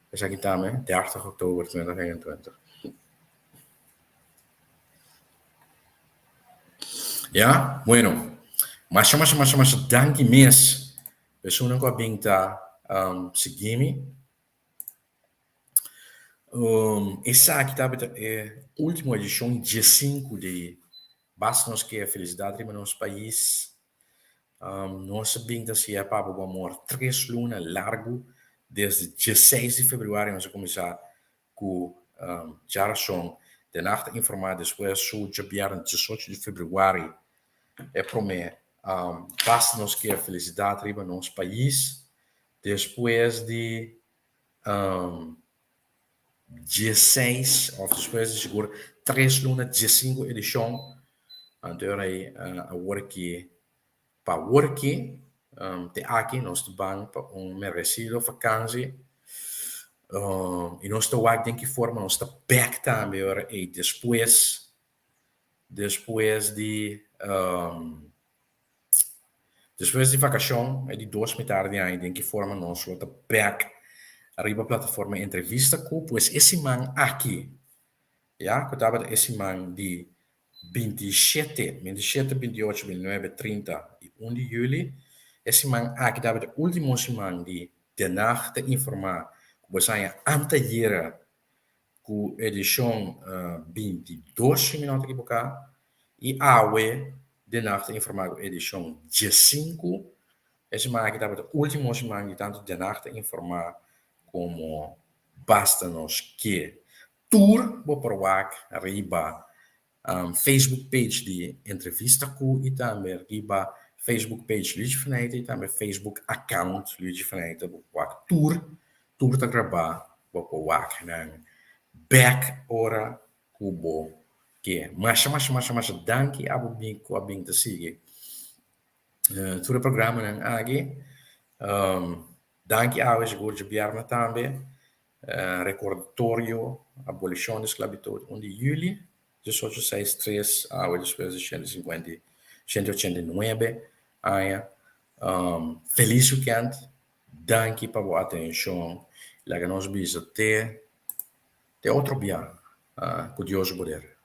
A: Esaki tambe, 30 oktober 2021. Ya, bueno. Masha, masha, masha, masha danki mes. Esunnan ku a bin ta um, sigui mi. Esaki tabata e ultimo edishon 15 di Basta Nos Ke Felisidat Riba Nos Pais. Nos a bin ta siña Papa ku Amor tres luna largu, desde 16 di februari nos a kuminsá ku djarason. Den Haag ta informá despues su djabièrnè 18 di februari e promé Basta Nos Ke Felisidat Riba Nos Pais. Despues di 16 of despues di sigur tres luna 15 edishon anto e ora ei awor aki pa awor aki te aki nos ta ban pa un meresido vakansi i nos ta wak den ki forma nos ta bek tambe e ora ei despues despues di Despues di vakashon e di dos mitar di aña den ki forma nos lo ta bek riba plataforma entrevista ku pues e siman aki ya ku tabata e siman di 27, 27, 28, 29, 30 i 1 di juli e siman aki tabata e ultimo siman di Den Haag ta informa ku bo sa haña antayera ku edishon 22 si mi no ta ekiboká. I awe Den Nacht ta Informá ku edishon 15. E siman aki tabata último siman di tantu Den Nacht ta Informá komo Basta Nos Ke. Tur bo por wak riba Facebook page di Entrevista Ku i tambe riba Facebook page Luigi Faneyte i tambe Facebook account Luigi Faneyte bo por wak tur, tur ta grabá bo por wak nan bek ora ku bo ke. Masha masha masha masha danki abo bin ku a bin ta sigui tur e programanan aki. Danki awe sigur djabièrnè tambe. Rekordatorio, Abolishon di sklabitut 1 di yüli 1863, awe despues di 150 189 aña. Felis wikènt, danki pa bo atenshon. Laga nos bisa te te otro bia ku Dios su poder.